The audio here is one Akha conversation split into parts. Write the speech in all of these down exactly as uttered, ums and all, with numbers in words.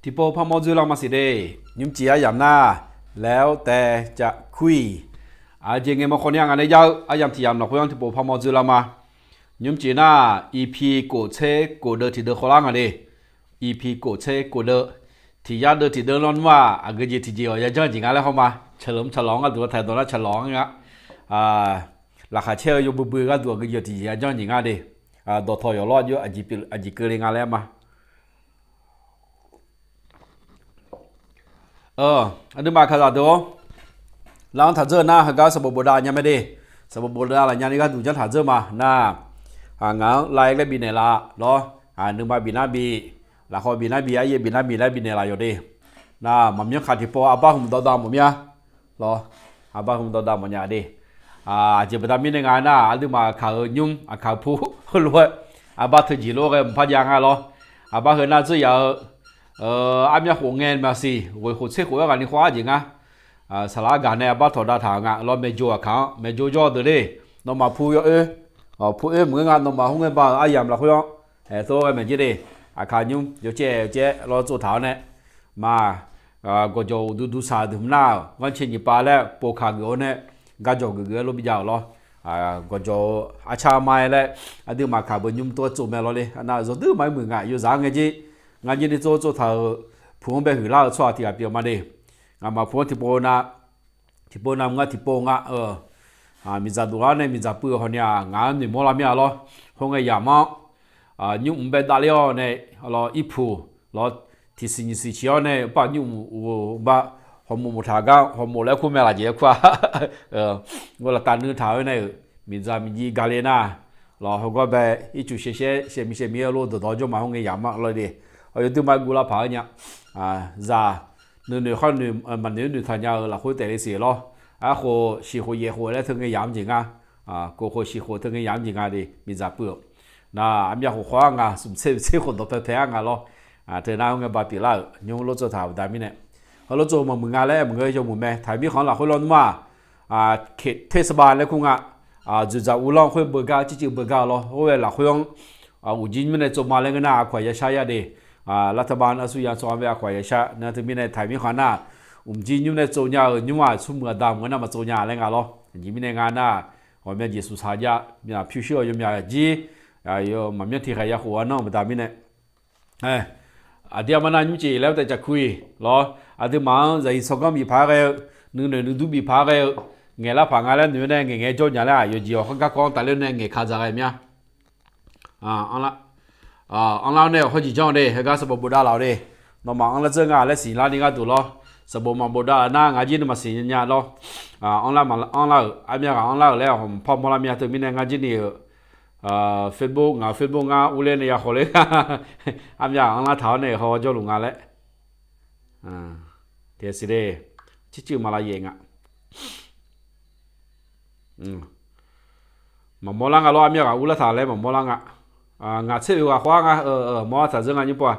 Tiqpov parmawr dzoerlar ma siq de. Nymrcif aryamq nar, laer-awr tae caf kur-iq. Aqjeq ngaeq mawr khawf ni-a ngaq nae jav-eu aryamq tiq yamq lafkhoer-anr tiqpov parmawr dzoerlar ma. Nymrcif nar, iqpiq kof tser kof deuv tiqdeuv khawvlar nga de. Iqpiq kof tser kof deuv, tiq yar deuv tiqdeuv lawr nmr-aq, aqgeujeq tiqjeq-awq yajanr jeq nga laer hawr ma. Tsaqlaq-anr tsaqlaq-anr gharduq-anr taqdawq nar tsaqlaq-anr nga. Laqkhaq caer-eu yawbui bui-eu gharduq aqgeujeq tiqjeq yajanr jeq nga de. Dawqtawq yawq lawr aqjeq keuvle nga laer ma. Aqduimaf kaqzaq deuq-awr, lar-anr taq dzeur-eu nar, heugar sanqbof bofdav nya mae de. Sanqbof bofdav lafnya ni gharduq janr taq dzeur ma nar, ngaq-anr lav-aer laer bifnaeq laf lawr. Nuima bif nar bif, lafkhawf bif nar bif, aryaer bif nar bif laer bifnaeq laf yawq de. Nar maqmyanr khaq tiqpov arbar hmq dawdav mawf mya lawr. Arbar hmq dawdav mawfnya de. Aqjeq baqda mirnae nga nar, aqduimaf aqkaq-euq nymr aqkaq pu lof-aer, arbar teujeq lof-aer ghae mqpar jav nga lawr. Arbar heu nar dzeur yaf-eu armyav khof ngae maqsiq, ghoeq khof tser khof-aer ghaq ni khawf-ar jeq nga. Saqlaq argaq nae arbar tawq dav taq-euq nga lawr. Maeqjoq aqkaq-anr maeqjoq jawr-eu deuq de. Nawmaf pu yawoer, pu oer maqngeur nga, nawmaf khoerngae ba-euq aryamq lafkhoer-anr aertov-aer ghae maeq jir de. Aqkaq nymr yawcaev yawcaev lawr tsov taq-awr nae, ma, gawqjawq uqduq duqsaq deuq nar-aq, ghanrcae nyiq pav laer povkaq geuf-awr nae, garjawq geufgeuf-aer lof bi jav-euq lawr. Gawqjawq-eu arcar ma-aer laer, aqduimaf kaq beu nymr tov-aer tsov mae lawr le. Nar zawqdui maqaer muiq nga, yawzaq-anr ngae jir, ngar jir ni tsov tsov taq-euq puq-anr bae huiqlar-eu tsawrhaq tiq ghaq pyeuf ma de. Ngaqmaq puq-anr tiqpov na, tiqpov na ngar tiqpov nga-eu, miqdzaq dovlar nae miqdzaq puiv-eu hawni-aq, ngaq-anr noeqmawr lar mir-a lawr. Khoerngae yamq-anr nymr mq bae davler-awr nae, lawr irpuq lawr, tiqsiq nyiq siq ciq-awr nae paf nymr mq uqba, hawmof moftaq gar hawmof laer kur mae laf jeq-aer kur-a. Ngeur laftav nuir taq-aer nae-euq miqdzaq miqjiv gale nar, lawr hawgawr bae ircuf shaershaer shaeqmiq shaeqmiq-aer lof dawqdawq jawr ma. Khoerngae yamq-anr lawr de, aqyawf duima guv lavpaq-aer nya. Zaq nuinoeq khar noeq maqnoeq-aer noeqtaq nya-eu lafkhoer taef le siq lawr. Arkhof shiq khof yaef khof laer teungae yamq-anr jeq nga. Kof khof shiq khof teungae yamq-anr jeq nga de, miqdzaq puiv-euq. Nar armyav khof khawf-ar nga, smq tser mq tser khof dawq paepae-ar nga lawr. Teu nar khoerngae ba pyeuflar-euq nymr lof tsov taq baqda mirnae, heulof tsov maqmuiq nga laer maqngeur yawmuiq mae. Taqmir khanq-anr lafkhoer lawr nmr-aq, เขตเทศบาล laer kur nga. Dzoeqdzaq uvlanr khoer beugar, circuit beugar lawr. Khoer-aer lafkhoer-anr uqjir nymr nae tsov ma laer ngeur nar, aqkawq-aq yashar ya de. รัฐบาล arsu ya tsov-a bae aqkawq-aq yashar. Nar teumirnae taqmir khanq nar, uqjir nymr nae tsov nya-euq nymr-aq, smrmuiq aqda maqngeur nar maqtsov nya laer nga lawr. Aqjeq mirnae nga nar, ghawqmya jeq smqsaq jav, pyurshuir-awq yawmyaq jir, maqmyanr tiqkhaeq ya khof-a nanr-euq baqda mirnae, aqdir armar nar nymrcif laer-awr taef caf kur-iq lawr. Aqduimaf-anr zaqyiq tsawrganr bif paq-aer ghae-eu, nuinoeq nuidur bif paq-aer ghae-eu, ngaeqlar paq nga laer noeq-aer nae ngaeqngae jawr nya laer-aq, yawqjeq-awq khargar kawv-anr tafler nae ngaeqkaq dzaq ghae mya. Anrlar-awr nae-euq hawr jeq janr-eu de, heugar sanqbof bofdav laf-awq de. Nawmaf anrlar dzeur nga laer siqlar ni gharduq lawr. Sanqbof maqbofdav laf nar ngar jir ni maqsiq nya lawr. Anrlar maq anrlar-euq, armyav ghaq anrlar-euq laer-awq maqpar mawrlar mya. Teumirnae ngar jir ni-euq Facebook, ngaq-euq Facebook ngar urler nae ya khawf ler nga. Armyav ghaq anrlar taq-awr nae-euq haw jawrluf nga laer. Tiqsiq de, circuit maqlav yaef nga. Maqmawr lar nga lawr, armyav ghaq urlar taq laer maqmawr lar nga. Ngaq tser oeq ghaq khawf-ar nga, mawr-ar taq dzeur nga nymr pov-a.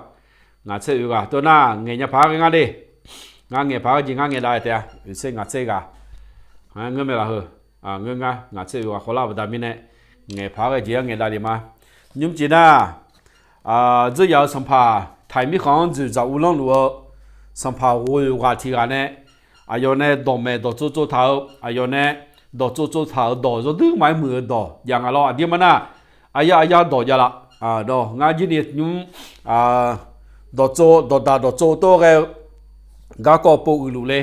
Ngaq tser oeq ghaq tov nar ngaeq nya paq-aer ghae ngar de. Ngar ngaeq paq-aer jeq ngar ngaeq dav taef-a, oeq tser ngaq tser ghaq. Ngeur mae laf heu, ngeur ngar ngaq tser oeq ghaq khawf lar baqda mirnae, ngaeq paq-aer ghae jeq-anr ngaeq dav le ma. Nymrcif nar, dzeur yaf-euq sanqpaq taqmir khanq-anr dzoeqdzaq uvlanr luf-eu sanqpaq ghoeq ghaq tiq ghaq nae, aqyawf nae dawqmaeq dawqtsov tsov taq-eu, aqyawf nae dawqtsov tsov taq-euq dawq zawrduir maqaer muiq-eu dawq jav nga lawr. Aqdir mar nar, aryar aryar dawq jav laf. Ngar jir ni nymr dawqtsov dawqdaq dawqtsov tov ghae-eu garkawv pov uiqluf le.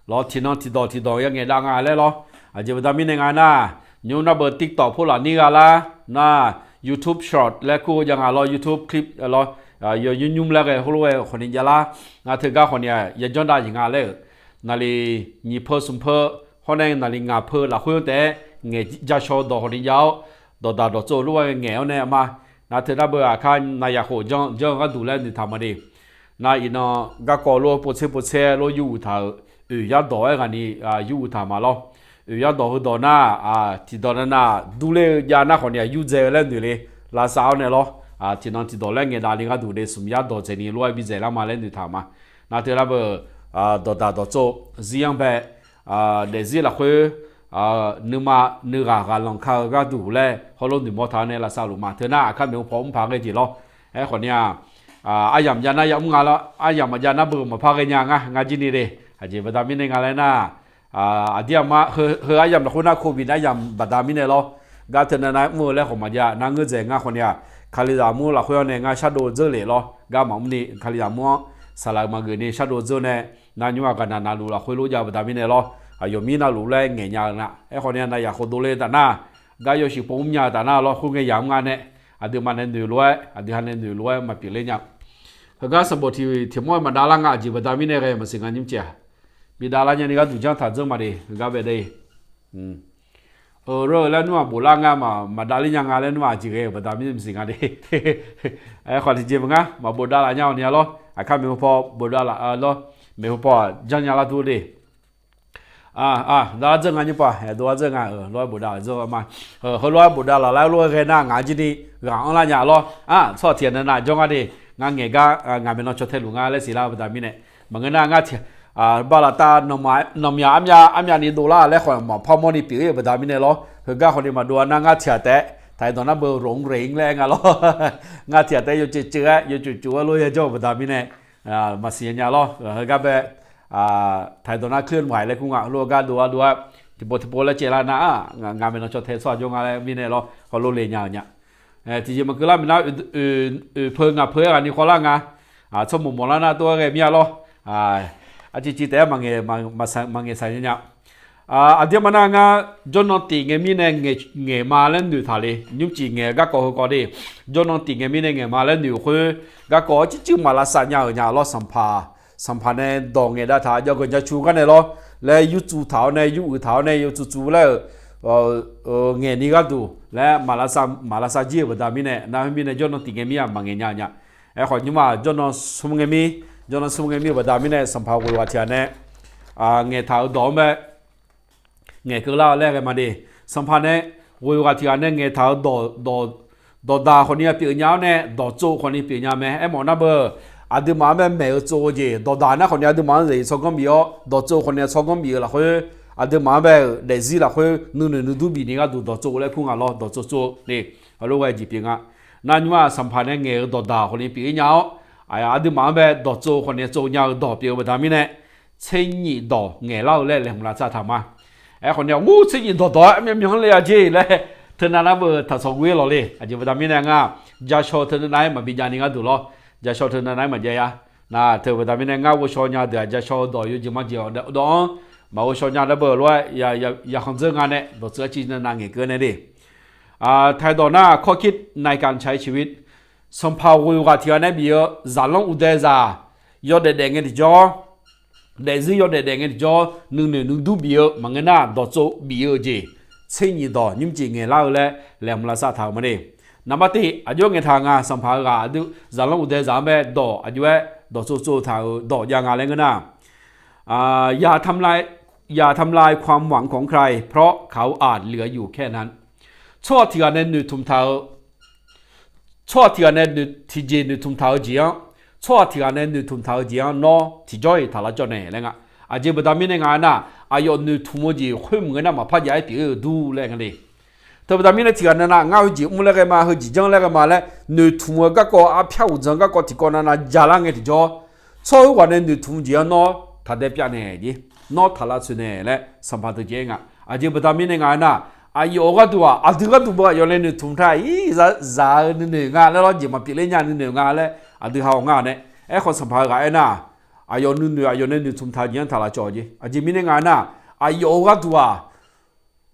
Lawr tiqnan tiqdawq tiqdawq ya ngaeq dav nga laer lawr. Aqjeq baqda mirnae nga nar, nymr nar beu TikTok pov laf nir gha lar nar, YouTube Short laer kur-eu jav nga lawr, YouTube clip lawr, yaw nymr nymr laer ghae heulof-aer khawf ni jav lar. Nar teugar khawf ni-aq yajanr dav jeq nga laer-euq, naqliq nyiq peu smq peu hawr nae naqliq ngaq peu lafkhoer-anr taef-aer ngaeq jashaw dawq khawf ni jav-awr, dawqdaq dawqtsov lof-aer ngaeq-awr nae ma. Nar teunar beu aqkar nar yaqkhof janr janr-eu gharduq laer noeqtaq ma de. Nar iqnan garkawv lof-aer povtser povtser lof-aer yur uiq taq-euq oeq yar dawq-aer ghaq ni yur uiq taq ma lawr. Oeq yar dawq heudawq nar, tiqdawq nav nav durler-eu jav nar khawf ni-aq yurdzae-eu laer noeq le. Lavsav-awr nae lawr, tiqnan tiqdawq laer ngaeq dav ni gharduq de, smq yar dawq dzaeq ni lof-aer bidzaeq lar ma laer noeqtaq ma. Nar teunar beu dawqdaq dawqtsov zir-anr bae, daefzir lafkhoer nuima nuighaq ghaq lanq ka-eu gharduq laer hawlof noeqmawr taq-awr nae lavsav luf ma. Teunar aqkar maeqhu paw mr paq ghae jeq lawr. Aerkhawf ni-aq, aryamq jav nar yamr nga lawr, aryamq maqjav nar beu maqpar ghaenya ngar, ngar jir ni de. Aqjeq baqda mirnae nga laer nar, aqdir aqma heu aryamq lafkhoer nar covid aryamq baqda mirnae lawr. Gar teunav nav-aer mr-eu laer khawf maqjav nar ngeur dzaeq ngar khawf ni-aq, kalizaq mur lafkhoer-anr nae ngar shardov dzeur lef lawr. Gar maqmr ni kalizaq mur-anr saqlaq-eu maqgeuf ni shardov dzeur nae, nar nymr-aq gaqnaq navluf lafkhoer lof jav-eu baqda mirnae lawr. Aqyawf mir navluf laer ngaeq nya-eu nga. Aerkhawf ni-aq nav yaq khawf dovle-eu taf nar, gar yawshuif pov mr nya-eu taf nar lawr, khoerngae yamr nga nae, aqduimaf nae noeq lof-aer, aqdui ha nae noeq lof-aer maqpyeuf ler nya. Heugar sanqbof tiq tiq mawr-aer maqdav lar nga, aqjeq baqda mirnae ghae maqsiq nga nymr caev-aq. Bi dav lar nya ni gharduq janr taq dzeur ma de, heugar bae de. Euq, reur-eu laer nmr-aq boflar nga, maqdav ler nya nga laer nmr-aq aqjeq ghae-euq baqda mirnae maqsiq nga de. Aerkhawf tiqjeq maqngar maqbofdav laf nya-awq ni-a lawr. Aqkar maeqhu paw bofdav laf lawr. Maeqhu paw-aq janrnya lar dur de. Dav-ar dzeur nga nymr paw, dov-ar dzeur nga, lof-aer bofdav laf dzeur ma. Heulof-aer bofdav laf laer lof-aer ghae nar ngaq jir ni ghaq anrlar nya lawr. Tsawrhaq tiq ghaq nae nav jawr ngar de. Ngar ngaeq gar ngaq maeqnan caw tae luf nga laer siqlar-eu baqda mirnae, maqngeur nar ngar tiq bala tav nanqmyaq armyav armyav ni dovlar laer khawf maqpar mawr ni pyeuf-ir-euq baqda mirnae lawr. Heugar khawf ni maqdov-a nar ngar tiq ghaq taef-aer taqi dawq nar beu rongreq-ir laer aer nga lawr. Ngar tiq ghaq taef-aer yawceuv ceuv-aer yawceuv ceuv-aer lof-aer jawr-eu baqda mirnae maqsiq nya lawr. Heugar bae taqi dawq nar เคลื่อนไหว laer kur nga, heulof-aer gar dov-ar dov-aer tiqpov tiqpov laer caev lar nar-aq, ngaq maeqnan caw tae tsawrhaq jawr nga laer mirnae lawr, hawlof le nya-eu nya. Tiqjeq maqkeuv lar minav, oeq peu ngaq peu-aer ghaq ni khawvlar nga. Tsawrmawq mawqlar nar tov-aer ghae mir-a lawr. Arciv civ taef-aer maqngaeq saq nya nya. Aqdirma nar ngar jawrnan tif ngae mirnae ngaeq ma laer noeqtaq le. Nymrcif ngaeq-eu garkawv heukawv de. Jawrnan tif ngae mirnae ngaeq ma laer noeq khoer, garkawv-awr circuiv maq lavsav nya-euq nya lawr. Sanqpaq, sanqpaq nae dawq ngaeqdav taq jawrgeuf jacur gar nae lawr laer yurtsuv taq-awr nae yur uiq taq-awr nae yawtsuv tsuv laer-euq ngaeqni gharduq laer maq lavsav jir-euq baqda mirnae nar khoermirnae jawrnan tif ngae mir-a maqngaeq nya-eu nya. Aerkhawf nymrma jawrnan smr ngae mir, jawrnan smr ngae mir-euq baqda mirnae sanqpaq ghoeq ghaq tiq ghaq nae ngaeqtaq-euq dawq-anr bae ngaeqkeuv lar-eu laer ghae ma de. Sanqpaq nae ghoeq ghaq tiq ghaq nae ngaeqtaq-euq dawqdaq khawf ni pyeuf nya-awr nae dawqtsov khawf ni pyeuf nya mae. Aermawf nar beu, aqduimaf-anr bae maeq-eu tsov-eu jeq dawqdaq nar khawf ni aqduimaf-anr zaeq tsawrganr bif-awr dawqtsov khawf ni tsawrganr bif-eu lafkhoer, aqduimaf-anr bae-euq daefzir lafkhoer nuinoeq nuidur bifni gharduq dawqtsov laer kur nga lawr. Dawqtsov tsov ni heulof ghae jeq pyeuf nga. Nar nymrma sanqpaq nae ngaeq-eu dawqdaq khawf ni pyeuf-ir nya-awr, aqduimaf-anr bae dawqtsov khawf ni tsov nya-eu dawq pyeuf-eu baqda mirnae tser nyif dawq ngaeqlar-eu laer laeqhmq lavsav taq ma. Aerkhawf ni-aq ngur tser nyif dawq dawq-aer myanr myanr le-a jeq laer teunav nar beu taqsawq guv-ir lawq le. Aqjeq baqda mirnae ngar jashawr teunav nav-aer maqbi jav ni gharduq lawr. Jashawr teunav nav-aer maqjav ya. Nar teu baqda mirnae ngar ghovshaw nya deuq-aq jashawr-eu dawq yawjeq maqjeq dawq-anr maqghovshaw nya nar beu lof-aer yakhanq dzeur nga nae dawqtsuif arciv nav nav ngaeqkeuv nae de. Taqdawq nar ข้อคิดในการใช้ชีวิต sanqpaq ghoeq ghaq tiq ghaq nae bif-eu zaqlanr uqdaeqzaq yawdaef daef ngae tiqjawr, daefzir yawdaef daef ngae tiqjawr nuinoeq nuidur bif-eu maqngeur nar dawqtsov bif-eu jeq tser nyif dawq nymrcif ngaeqlar-eu laer laeqhmq lavsav taq-euq ma de. Naqbar tiq aqjox ngaeqtaq nga sanqpaq-eu ghaq aqdui zaqlanr uqdaeqzaq-anr bae dawq aqjox-aer dawqtsov tsov taq-euq dawq jav nga laer ngeur nar อย่าทำลายความหวังของใคร เพราะเขาอาจเหลืออยู่แค่นั้น Tsawrhaq tiq ghaq nae noeqtmq taq-eu, tsawrhaq tiq ghaq nae tiqjeq noeqtmq taq-eu jeq-anr, tsawrhaq tiq ghaq nae noeqtmq taq-eu jeq-anr nawr tiqjawr-iq taq lavcawv naeq laer nga. Aqjeq baqda mirnae nga aernar, aqyawf noeqtmq-eu jeq khoer maqngeur nar maqpar jav-aer pyeuf-ir-euq dur laer nga le. Teu baqda mirnae tiq ghaq nav nav ngar heujeq mr laer ghae ma, heujeq janr laer ghae ma laer noeqtmq-eu garkawv arpyar uqdzan garkawv tiqkawv nav nav ja lar ngae tiqjawr, tsawrhaq khoerghaq nae noeqtmq jeq-anr nawr taqdae pyavnaeq jeq, nawr taq lavtsoeq naeq laer sanqpaq deuq jeq-aer nga. Aqjeq baqda mirnae nga aernar, aqyawf-euq gharduq-aq aqdui gharduq beu aqyawf nae noeqtmq taq-iq zaq-eu nuinoeq nga laer lawr, jeq maqpyeuf ler nya nuinoeq nga laer aqdui ha-awq nga nae. Aerkhawf sanqpaq-eu ghaq aernar, aqyawf nuinoeq aqyawf nae noeqtmq taq jeq-anr taq lavcawv jeq. Aqjeq mirnae nga aernar, aqyawf-euq gharduq-aq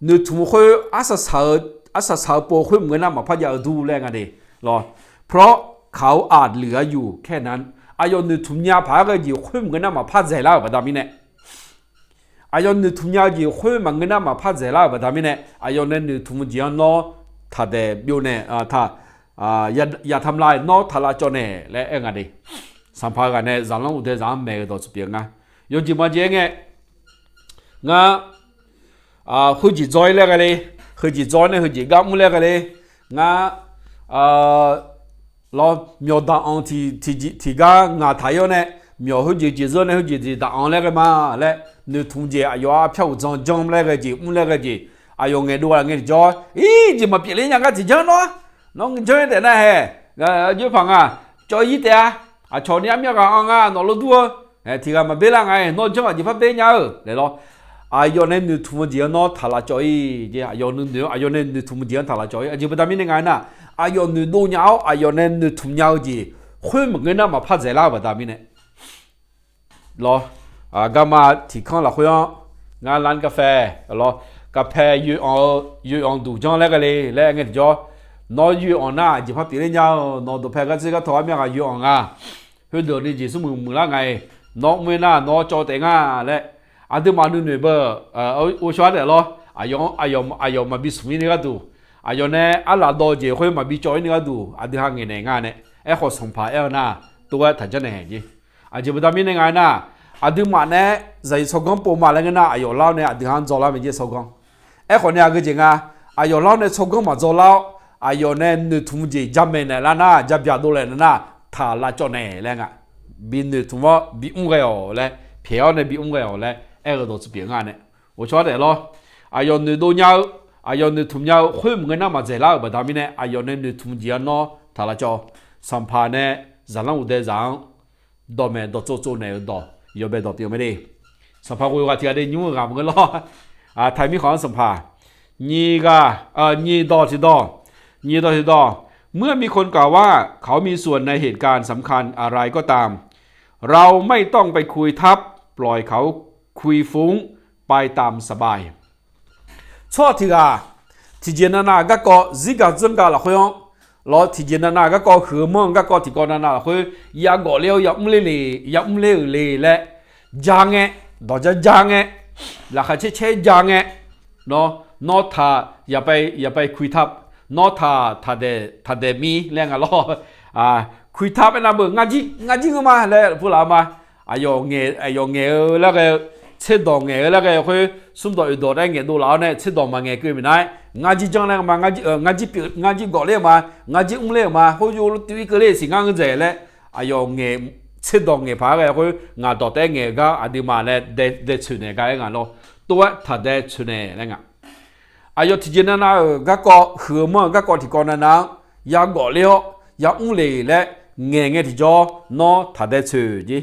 noeqtmq khoer arsaq saq-eu, arsaq saq-eu pov khoer maqngeur nar maqpar jav-eu dur laer nga de lawr. เพราะเขาอาจเหลืออยู่แค่นั้น Aqyawf noeqtmq nya paq-aer ghae jeq khoer maqngeur nar maqpar dzaeqlar-euq baqda mirnae, aqyawf noeqtmq nya-eu jeq khoer maqngeur nar maqpar dzaeqlar-euq baqda mirnae, aqyawf nae noeqtmq-eu jeq-anr nawr taqdaeq byov nae, อย่าทำลาย nawr taq lavcawv naeq laer aer nga de. Sanqpaq-eu ghaq nae zaqlanr uqdaeqzaq-anr maeq-euq dawqtsuif pyeuf nga. Yawjeq maqjeq-aer ngae, ngar heujeq dzaw-ir laer ghae le, heujeq dzaw-ir nae heujeq gar mr laer ghae le, ngar lawr myawq daq-anr tiqgar ngaq taq-ir-awr nae, myawq heujeq jeq zeur nae heujeq jeq daq-anr laer ghae ma laer, noeqtmq jeq aqyawf arpyar uqdzan janr laer ghae jeq mr laer ghae jeq, aqyawf ngaeqdov-a ngae tiqjawr, ir jeq maqpyeuf ler nya gar tiqjanr nawr, nawr janr-ir taef nar hae, aqjox paq nga cawv-ir taef-a. Aqcawq ni armyar ghaq-anr ngar nawq lawr dur-eu, tiq ghaq maqber lar nga-aer nawr janr aqjeq par ber nya-eu laer lawr. Aqyawf nae noeqtmq-eu jeq-anr nawr taq laf cawv-ir jeq, aqyawf nuinoeq-awr aqyawf nae noeqtmq-eu jeq-anr taq laf cawv-ir. Aqjeq baqda mirnae nga aernar, aqyawf noeqdov nya-awr aqyawf nae noeqtmq nya-eu jeq khoer maqngeur nar maqpar dzaeqlar-eu baqda mirnae lawr. Garma tiq kanr lafkhoer-anr ngar lan กาแฟ lawr, กาแฟ yoeq-anq-eu, yoeq-anq duq janr laer ghae le laer ngae tiqjawr, nawr yoeq-anq nar aqjeq par pyeufler nya-eu, nawq dawqpae ghardzeur ghartawq armyar ghaq yoeq-anq nga. Khoerdeuq ni jeq smrmuiq muiqlar nga-iq, nawr mr-aer nar nawr cawv taef nga laer, aqduimaf nuinoeq beu, ghovshaw-aer taef lawr. Aqyawf, aqyawf maqbi smq-ir ni gharduq, aqyawf nae arlaf dawv-eu jeq khoer maqbi cawv-ir ni gharduq aqdui ha ngaeqnaeq nga nae, aerkhawf sanqpaq aer-eu nar, tov-aer taq janrnaeq jeq. Aqjeq baqda mirnae nga aernar, aqduimaf nae-aer zaqsiq tsawrganr pov ma laer ngeur nar, aqyawf lar-awr nae aqdui ha-anr dzaw lar mae jeq tsawrganr. Aerkhawf nae aqgeu jeq nga, aqyawf lar-awr nae tsawrganr maqdzaw lar-awr, aqyawf nae noeqtmq jeq jamaeq naeqlar nar, jabyaq dovlaeq naeq nar, taq lavcawv naeq laer nga. Bi noeqtmq-awr bi mr ghae-awq laer, pyaeq-awr nae bi mr ghae-awq laer aer-eu dawqtsuif pyeuf nga nae, ghovshaw-aer taef lawr. Aqyawf noeqdov nya-eu, aqyawf noeqtmq nya-eu khoer maqngeur nar maqdzaeqlar-euq baqda mirnae aqyawf nae noeqtmq jeq-anr nawr taq lavcawv. Sanqpaq nae zaqlanr uqdae zaq-anr dawqmaeq dawqtsov tsov naeq-euq dawq yawbae dawq pyeuf mae de. Sanqpaq ghoe ghaq tiq ghaq de nymr-eu ghaq maqngeur lawr. Taiq mirkhanq-anr sanqpaq nyiq ghaq, nyiq dawq tiqdawq, nyiq dawq tiqdawq. เมื่อมีคนกล่าวว่าเขามีส่วนในเหตุการณ์สำคัญอะไรก็ตาม เราไม่ต้องไปคุยทับ ปล่อยเขาคุยฟุ้งไปตามสบาย Tsawrhaq tiq ghaq tiqjeq navnav garkawv zirgaq dzanrgaq lafkhoer-anr lawr, tiqjeq navnav garkawv huiq-eu manr-eu garkawv tiqkawv navnav lafkhoer yagawf ler-awr yamr ler le, yamr ler-euq le laer ja ngae, dawq ja ja ngae, laqkhaq caer caer ja ngae, nawr, nawr taq, อย่าไปคุยทับ nawr taq, taqdaeq mir laer nga lawr. คุยทับ aernar beu ngar jir, ngar jir ngeur ma laer pu laf-eu ma. Aqyawf ngaeq-eu laer ghae-eu, tserdawq ngaeq-eu laer ghae-eu khoer, smrdawq oeqdawq nae ngaeqdov laf-awr nae tserdawq maqngaeq keuv minav-aer, ngar jir janr laer ma, ngar jir pyeuf, ngar jir gawf ler-eu ma, ngar jir mr ler-euq ma, khoer yov lof tuiv-ir keuv ler siq ngar ngeur dzaeq laer, aqyawf ngaeq, tserdawq ngaeq paq-aer ghae khoer ngaq dawq taef-aer ngaeq-eu gar aqduimaf nae dae tsoeqnaeq gar-aer nga lawr. Tov-aer taqdae tsoeqnaeq laer nga. Aqyawf tiqjeq navnav-euq garkawv huiq-eu manr-eu garkawv tiqkawv navnav-anr yagawf ler-awr yamr le laer ngaeq ngae tiqjawr nawr taqdae tsoeq jir.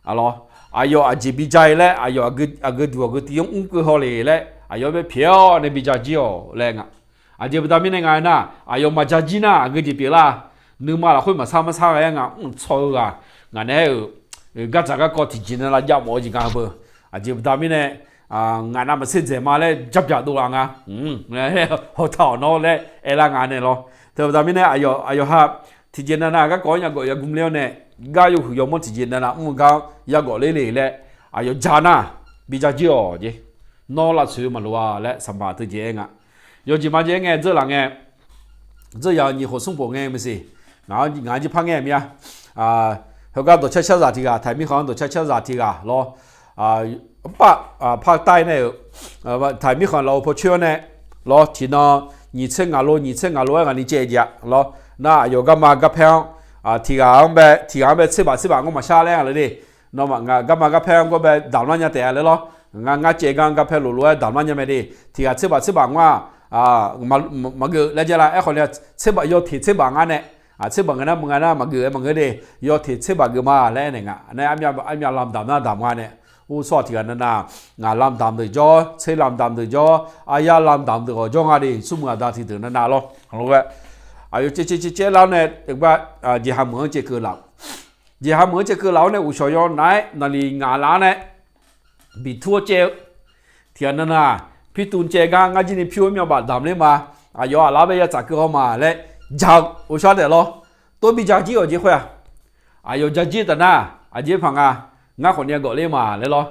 Aqlawr, aqyawf aqjeq bi ja-ir laer aqyawf aqgeu duq aqgeu tiv-anr mr keuv haw le laer aqyawf bae pyaeq-awr nae bi ja jir-awq laer nga. Aqjeq baqda mirnae nga aernar, aqyawf maqja jir nar aqgeu jeq pyeuflar. Nuima lafkhoer maqsar marsar ghae-aer nga mr tsaw-eu ghaq, ngaq nae-euq gardzaq garkawv tiqjeq navnav jav mawf-eu jeq nga beu. Aqjeq baqda mirnae, ngaq navmaqtser dzaeq ma laer jabyaq dovlaf nga. Hawtaq-awq nawr laer aerlar nga nae lawr. Teubaqda mirnae aqyawf, aqyawf ha tiqjeq navnav garkawv-anr yagawf yagm ler-awr nae, gar yawhuiq yawmanr tiqjeq navnav mr-eu gar-anr yagawf ler le laer aqyawf ja nar, bi ja jir-awq jeq. Nawr lavtsoeq-eu maqloq-a laer sanqpaq teujeq aer nga. Yawjeq majeq-aer ngae dzeur laf ngae, dzeur yaq-eu nyiq khof smr khof ngae maqsiq. Ngaq-anr jir par ngae mir-a. Heugar dawqcar carzaq tiq ghaq, taiq mirkhanq-anr dawqcar carzaq tiq ghaq lawr. Mr pav, par tav-ir nae-euq, taiq mirkhanq laf-eu paw coer-awr nae lawr, tiqnan nyiq tser ngaq lo, nyiq tser ngaq lo-aer ngaq ni caev jeq-a lawr. Nar aqyawf garma garpaer-anr, tiq ghaq-anr bae, tiq ghaq-anr bae tserbaf tserbaf ngawr maqshar laer nga le de. Nawmaf ngaq garma garpaer-anr gawr bae damq lar nya taef-a laer lawr. Ngar, ngar caev gar garpaer lof lof-aer damq lar nya mae de. Tiq ghaq tserbaf tserbaf ngawr-aq, maqgeuf laer jaev lar. Aerkhawf ni tserbaf yawteq tserbaf ngar nae, tserbaf ngae nar maqnga nar maqgeuf-aer maqngeur de. Yawteq tserbaf geuf ma laer aernaeq nga nae, armyav lamdamq nar damq nga nae. Ursawr tiq ghaq navnav, ngaq lamdamq deuq jawr, tser lamdamq deuq jawr, aryar lamdamq deuq ghawq jawr nga de. Smrmuiq aqda tiqdeuq navnav lawr. Aqyawf caev caev caev caev lar nae, bar, jeqha meuq-anr caev keuv laf. Jeqha meuq-anr caev keuv laf-awr nae uqshawq yaw nav-aer naqliq ngaq lar-awr nae biq tur-awr caev-eu. Tiq ghaq navnav, pirtuv caev gar ngar jir ni pyur-aer myavbaf damq ler ma. Aqyawf aqlar bae ya tsaf keuv haw ma laer ja-eu ghovshaw taef lawr. Tov bi ja jir-awq jeq khoer-aq, aqyawf ja jir taf nar, aqjeq paq nga. Ngar khawf ni yagawf ler ma laer lawr.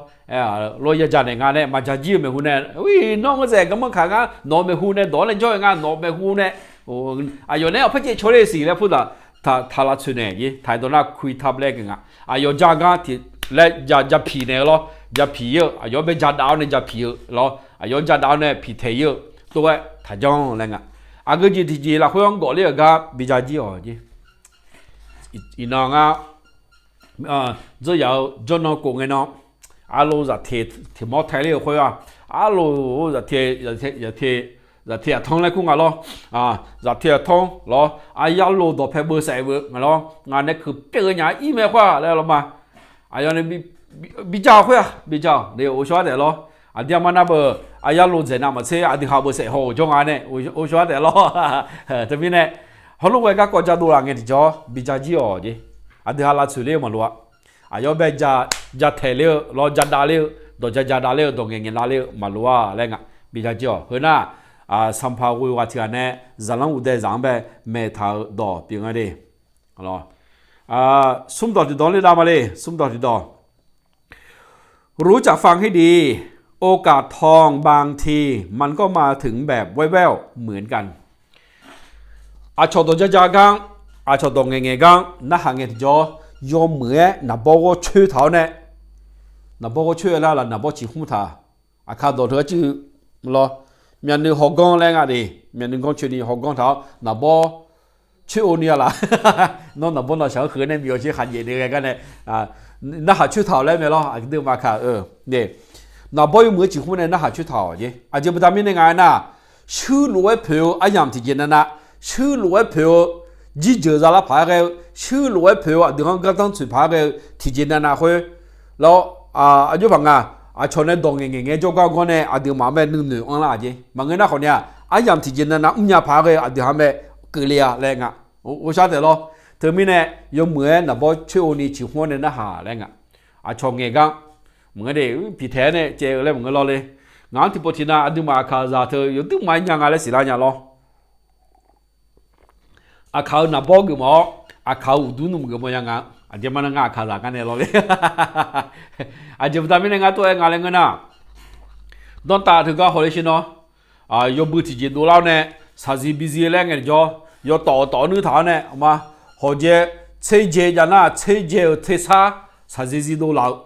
Lawr ya ja naeq nga nae maqja jir-eu maeqhu nae, nawr ngeur dzaeq garmanr kaq ngar nawq-eu maeqhu nae dawq-anr nae jawr-eu nga nawq-eu maeqhu nae, aqyawf nae aqpar caev caw ler siq laer purdaq, taq lavtsoeq naeq-ir taq-iq dawq nar คุยทับ laer keuv nga. Aqyawf ja gar tiq laer ja piq naeq-eu lawr, ja piq-ir-eu aqyawf-anr bae ja dav-awr nae ja piq-eu lawr, aqyawf-anr ja dav-awr nae piq taeq-ir-eu tov-aer taq janr laer nga. Aqgeu jeq tiqjeq lafkhoer-anr gawf ler-euq gar bi ja jir-awq jeq. Iqnan ngar dzeur yaq-eu jawrnan khof ngae nan, arlo zaqteq tiq mawr tae ler-euq khoer-aq, arlo zaqteq, zaqteq zaqteq aqtanr laer kur nga lawr. Zaqteq aqtanr lawr, aqyar lof dawqpae beusaef beu nga lawr, ngaq nae kuiq pyaev-eu nya-aer ir mae khoer-a laer lawr ma. Aqyawf nae bi ja khoer-aq bi ja-awq, ghovshaw-aer taef lawr. Aqdui aqma navbeuq aqyar lof dzaeq navmaqtser aqdui ha beusaef haw-euq jawr nga nae, ghovshaw-aer taef lawr. Teumirnae, hawlof ghae garkawv ja dov laf ngae tiqjawr bi ja jir-awq jeq. Aqdui ha lavtsoeq ler-eu maqloq-a. Aqyawf bae ja taeq ler-eu lawr, ja dav ler-eu, dawq ja ja dav ler-eu, dawq ngaeq ngaeq dav ler-eu maqloq-a laer nga. Bi ja jir-awq. Heu nar, Sanqpaq ghoe ghaq tiq ghaq nae zaqlanr uqdae zaq-anr bae maeqtaq-eu dawq pyeuf nga de. Smr dawq tiqdawq ler dav ma le, smr dawq tiqdawq. รู้จักฟังให้ดี โอกาสทองบางทีมันก็มาถึงแบบแว่วๆเหมือนกัน Aqcawq dawq ja ja gar, aqcawq dawq ngaeq ngaeq gar narhaq ngae tiqjawr, yawmuiq-aer naqbawr ghawr coer taq-awr nae, naqbawr ghawr coer-eu lar laf, naqbawr ciqhmr taq. Aqkar dawq teu-aer cuiv lawr, myavnuiv hawganr laer nga de, myavnuiv ganr coeni hawganr taq-awr naqbawr coer-o ni-a laf. Nawr naqbawr navshaq-anr huiq nae miqyaw sher khaqjaef de ghae gar nae, narhaq coer taq-awq laer mae lawr, aqgeu deuq ma kaq-eu. Naqbawr yawmuiq-aer ciqhmr nae narhaq coer taq-awq jeq. Aqjeq baqda mirnae nga aernar, shuir lof-aer poeq-eu aryamq tiqjeq navnav, shuir lof-aer poeq-eu jirjeuq zalar paq-aer ghae-eu, shuir lof-aer poeq-eu aqdui-anr gardanr tsoeq paq-aer ghae-eu tiqjeq navnav khoer lawr, aqjox paq nga, aqcawq nae dawq ngaeq ngaeq ngae jawrgar gawr nae aqduimaf-anr bae nuinoeq anr lar-aq jeq. Maqngeur nar khawf ni-aq, aryamq tiqjeq navnav mrnya paq-aer ghae-eu aqdui-anr bae keuvle-a laer nga. Ghovshaw taef lawr. Teumirnae, yawmuiq-aer naqbawr coer-o ni ciqhmr nae narhaq laer nga. Aqcawq ngaeq gar, maqngeur de, piqtaeq-aer nae caev-eu laer maqngeur lawr le. Ngaq-anr tiqpov tiqnav aqduimaf aqkaqzaq teu yawduirma-aer nya nga laer siqlar nya lawr. Aqkaq-euq naqbawr geufmawf-awr, aqkaq-euq uqduq nmr geufmawf ya nga. Aqjeq ma nar ngar aqkaqzaq gar nae lawr le. Aqjeq baqda mirnae ngar tov-aer nga laer ngeur nar, danrtav teugar hawle sher nawr, yawbui tiqjeq dovlar-awr nae, shaqzir bizir laer ngae tiqjawr, yawtawf-eu tawf-awr nuir taq-awr nae, ma, hawqjae tserjae jav nar tserjae-euq tersar shaqzir zir dovlaf-eu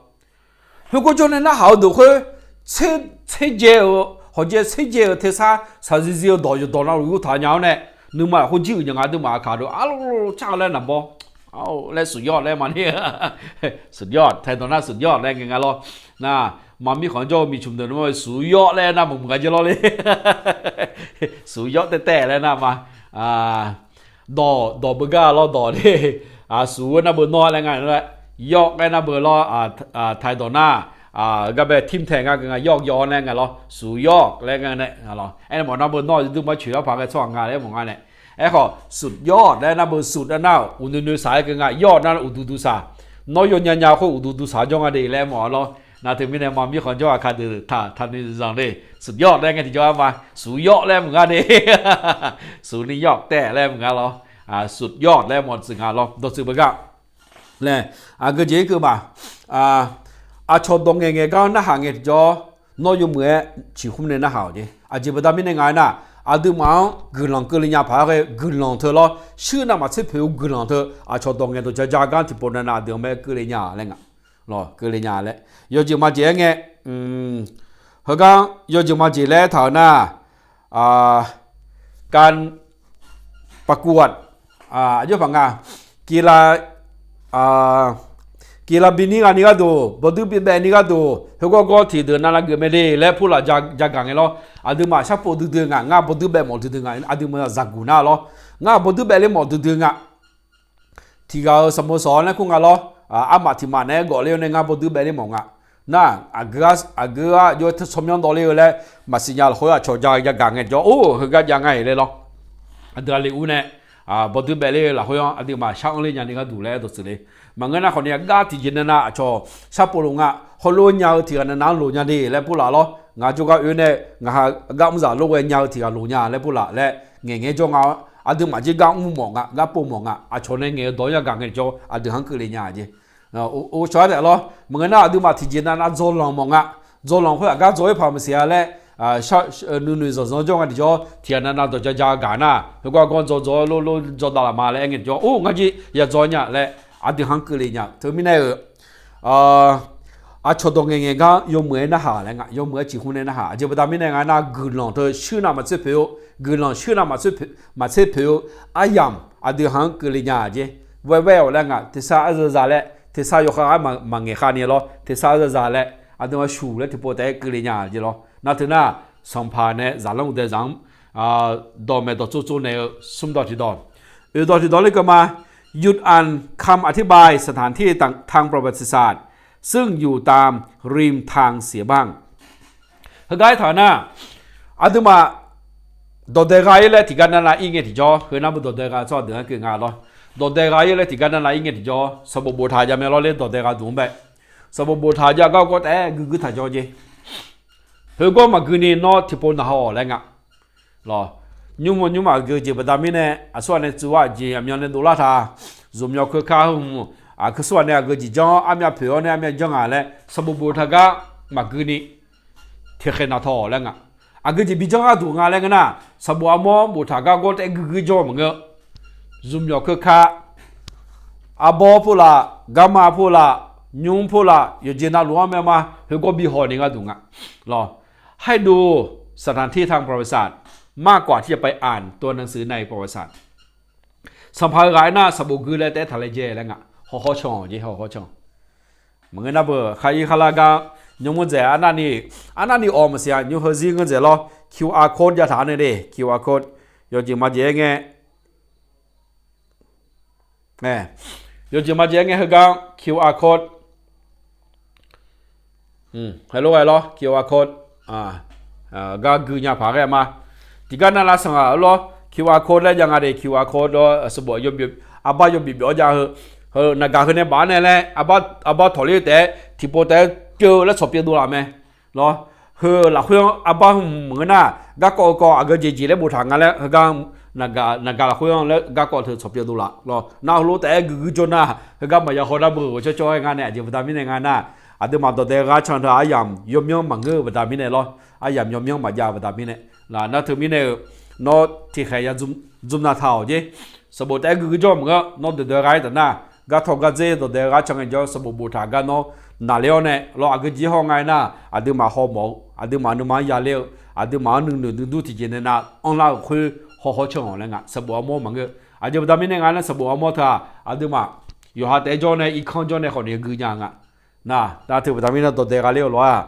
Khoergar jawr nae narhaq-eu deuq khoer, tser, tserjae-euq, hawqjae tserjae-euq tersar shaqzir zir-eu dawq yawqdawq navluf yurtaq nya-awr nae, nuima lafkhoer jir uiq nya nga. Aqduimaf aqkaq deuq arlawr car-eu laer naqbawr laer สุดยอด laer maqni, สุดยอด taedawq nar สุดยอด laer ngae nga lawr. Nar, maqmir khanq jawr-eu miqcmq deuq nmr สุดยอด laer nar maqmuiq gaq jaer lawr le. สุดยอด taev taev laer nar ma. Dawq, dawq beugar lawr dawq de. Aqsur-aer nar beu nawr laer nga laer, ยอด laer nar beu lawr, taedawq nar, gar bae timq taeq nga geu nga ยอด yawr laer nga lawr, สุดยอด laer nga nae, aernae mawf nar beu nawr yawduirma coeq lar paq ghae tsawrhaq nga laer mawf nga nae. Aerkhawf สุดยอด laer nar beu สุด aer nar-euq uqnoeq noeq saq-aer geu nga, ยอด nar uqduq duq saq. Nawr yawnya nya khoer uqduq duq saq jawr nga de laer mawf-a lawr. Nar teumirnae maqmir khanq jawr aqkaq deuq taq taqnoeq zanq de, สุดยอด laer ngae tiqjawr-aer ma, สุดยอด laer maqnga de. สุดยอด taev laer maqnga lawr. สุดยอด laer mawf tsuif nga lawr, dawqtsuif beugar. Laer, aqgeu jeq-ir keuv baq. Aqcawq dawq ngaeq ngaeq gar narhaq ngae tiqjawr, nawr yawmuiq-aer ciqhmr nae narhaq-awq jeq. Aqjeq baqda mirnae nga aernar, aqduimaf-anr guiqlanq keuvle nya paq-aer ghae-eu guiqlanq teu lawr, shuir navmaqtser poeq-eu guiqlanq teu, aqcawq dawq ngaeq dawq ja ja gar tiqpov navnav aqdui-anr bae keuvle nya laer nga. Keuvle nya laer, yawjeq majeq-aer ngae, heugar yawjeq majeq laer aertaq-euq nar, kan paqkuv-aq, aqjox paq nga, กีฬา กีฬา binir ghaq ni gharduq, bawduir bibaev ni gharduq, heugawr gawr tiqdeuq navnav geuf mae de laer purlaf jagaq ngae lawr. Aqduimaf sharpov duidui nga, ngar bawduir baev mawf duidui nga, aqduimaf zaqguq nar lawr. Ngar bawduir baev ler mawf duidui nga. Tiq ghaq-euq sanqbof sawq-awr laer kur nga lawr. Armaf tiq maf naeq-aer gawf ler-awr nae ngar bawduir baev ler mawf nga. Nar, aqgeu-ar, aqgeu-ar jawr-eu tersawr myanr dawv ler-eu laer maqsiq nya lafkhoer aqcawq ja yagaq ngae tiqjawr, or, heugar jav nga-iq laer lawr. Aqdui aqli ur nae bawduir baev ler-eu lafkhoer-anr aqduimaf shar-anr ler nya ni gharduq laer dawqtsuif le. Maqngeur nar khawf ni gar tiqjeq navnav aqcawq sharpov luf nga, hawlof-aer nya-eu tiq ghaq navnav-anr loq nya de laer purlaf lawr. Ngar jawrgar oe nae ngaq ha gar mr zaq lof ghae nya-eu tiq ghaq loq nya laer purlaf laer ngaeq ngae jawr nga-awr, aqduimaf jir gar mr mawf nga, gar pov mawf nga, aqcawq nae ngaeq-eu dawq-anr yagaq ngae tiqjawr aqdui-anr keuvle nya jeq. Or, shawr-aer taef lawr. Maqngeur nar aqduimaf tiqjeq navnav dzawlanq mawf nga. Dzawlanq khoer aqgar dzaw-aer paq maqsiq-a laer, nuinoeq zanqzanq jawr nga tiqjawr, tiq ghaq navnav dawq ja ja gaq nar, heugawr gawr dzaw dzaw-aer lor lor dzaw dav laf ma laer aer ngae tiqjawr, or, ngar jir ya dzaw nya laer aqdui-anr keuvle nya. Teumirnae-euq aqcawq dawq ngaeq ngaeq gar yawmuiq-aer narhaq laer nga, yawmuiq-aer ciqhmr nae narhaq. Aqjeq baqda mirnae nga nar, guiqlanq teu shuir navmaqtser poeq-eu, guiqlanq shuir navmaqtser poeq-eu aryamq aqdui-anr keuvle nya jeq. แว่วๆ laer nga, tersar arzazaq laer, tersar yawkhav-aer maqngaeq khav ni lawr, tersar arzazaq laer, aqduimaf shuq laer tiqpov taef-aer keuvle nya jeq lawr. Nar teu nar, sanqpaq nae zaqlanr uqdae zaq-anr dawqmaeq dawqtsov tsov naeq-eu smr dawq tiqdawq. Oeq dawq tiqdawq ler keuv ma. หยุดอ่านคำอธิบายสถานที่ทางประวัติศาสตร์ ซึ่งอยู่ตามริมทางเสียบ้าง Heugar aertaq nar, aqduimaf dawqdae gha-ir laer tiqgar navnav ir ngae tiqjawr, heu nar bu dawqdae gha tsawrhaq deuq-anr keuv nga lawr. Dawqdae gha-ir laer tiqgar navnav ir ngae tiqjawr, sanqbof boftaq jav mae lawr ler dawqdae gha duq-anr bae. Sanqbof boftaq jav gar gawr taef-aer guiqguir taq jawr jeq. Heugawr maqgui ni nawr tiqpov naq haw-awq laer nga. Lawr, nymr-eu nymrma aqgeujeq baqda mirnae aqsurghaq nae tsuif-awr aqjeq aqmyan nae dovlar taq. Zmqmyan keuka heu hmq, aqkeursur ghaq nae aqgeujeq janr-awr armyav poeq-awr nae armyav janr nga laer sanqbof boftaq gar maqgui ni tiqkhaeq naq taw-awq laer nga. Aqgeujeq bi janr gharduq nga laer ngeur nar, sanqbof armawr boftaq gar gawr taef-aer guiqguir jawr maqngeur. Zmqmyan keuka, arbawr pov laf, garma pov laf, nymr pov laf, yawqjeq navluf-anr mae ma, heugawr bi haw ni gharduq nga. Lawr, ให้ดูสถานที่ทางประวัติศาสตร์ มากกว่าที่จะไปอ่านตัวหนังสือในประวัติศาสตร์ Sanqpaq-eu ghaq aernar sanqbof gui laer taef-aer taqlaejae laer nga. Hawkhawr can-awq jeq, hawkhawr can. Maqngeur nar beu khar-ir kharlar gar nymr ngeur dzaeq arnavni, arnavni awq maqsiq-a nymr heuzir ngeur dzaeq lawr. QR code jav taq-anr nae de, QR code yawjeq maqjeq-aer ngae Yawjeq maqjeq-aer ngae heugar QR code, heulof-aer lawr QR code gar gui nya paq ghae ma. Tiqgar navlav sanq-aq lawr QR code laer jav nga de, QR code lawr sanqbof arbar yawbif byawf-awr jav heu, heu naqgaq heu nae baf-awr nae laer arbar tawqler taef-aer tiqpov taef-aer pyeuf-eu laer tsawq pyeuf dov laf mae. Lawr, heu lafkhoer-anr arbar hmq maqngeur nar, garkawv-eu kawv aqgeujeq jeq laer boftaq nga laer heugar naqgaq lafkhoer-anr laer garkawv teu tsawq pyeuf dov laf lawr. Nar heulof taef-aer guiqguir jawr nar, heugar maqya haw nar beu-euq cawrcawr-aer nga nae aqjeq baqda mirnae nga nar, aqduimaf dawqdae gharcan teu aryamq yawmyanr maqngeur-eu baqda mirnae lawr, aryamq yawmyanr maqjav-eu baqda mirnae. Lawr, nar teu mirnae-euq nawr tiqkhaeq ya dzmr nav taq-awq jeq. Sanqbof taef-aer guiqguir jawr maqngeur, nawr dawqdae gha-ir taf nar, gartawq gardzer dawqdae gharcan ngaejawr sanqbof boftaq gar nawr naqler-awr nae lawr, aqgeujeq haw nga-aer nar, aqduimaf hawmawf-eu, aqduimaf nuima-anr yaler-eu, aqduimaf-anr nuinoeq nuidur tiqjeq nae nav anrlar-euq khoer hawkhawr can-awq laer nga. Sanqbof armawr maqngeur. Aqjeq baqda mirnae nga nar sanqbof armawr teu-aq, aqduimaf yawqha taef-aer jawr nae irkanr jawr nae khawf ni gui nya nga. Nar, nar teu baqda mirnae dawqdae gha ler-eu lof-aer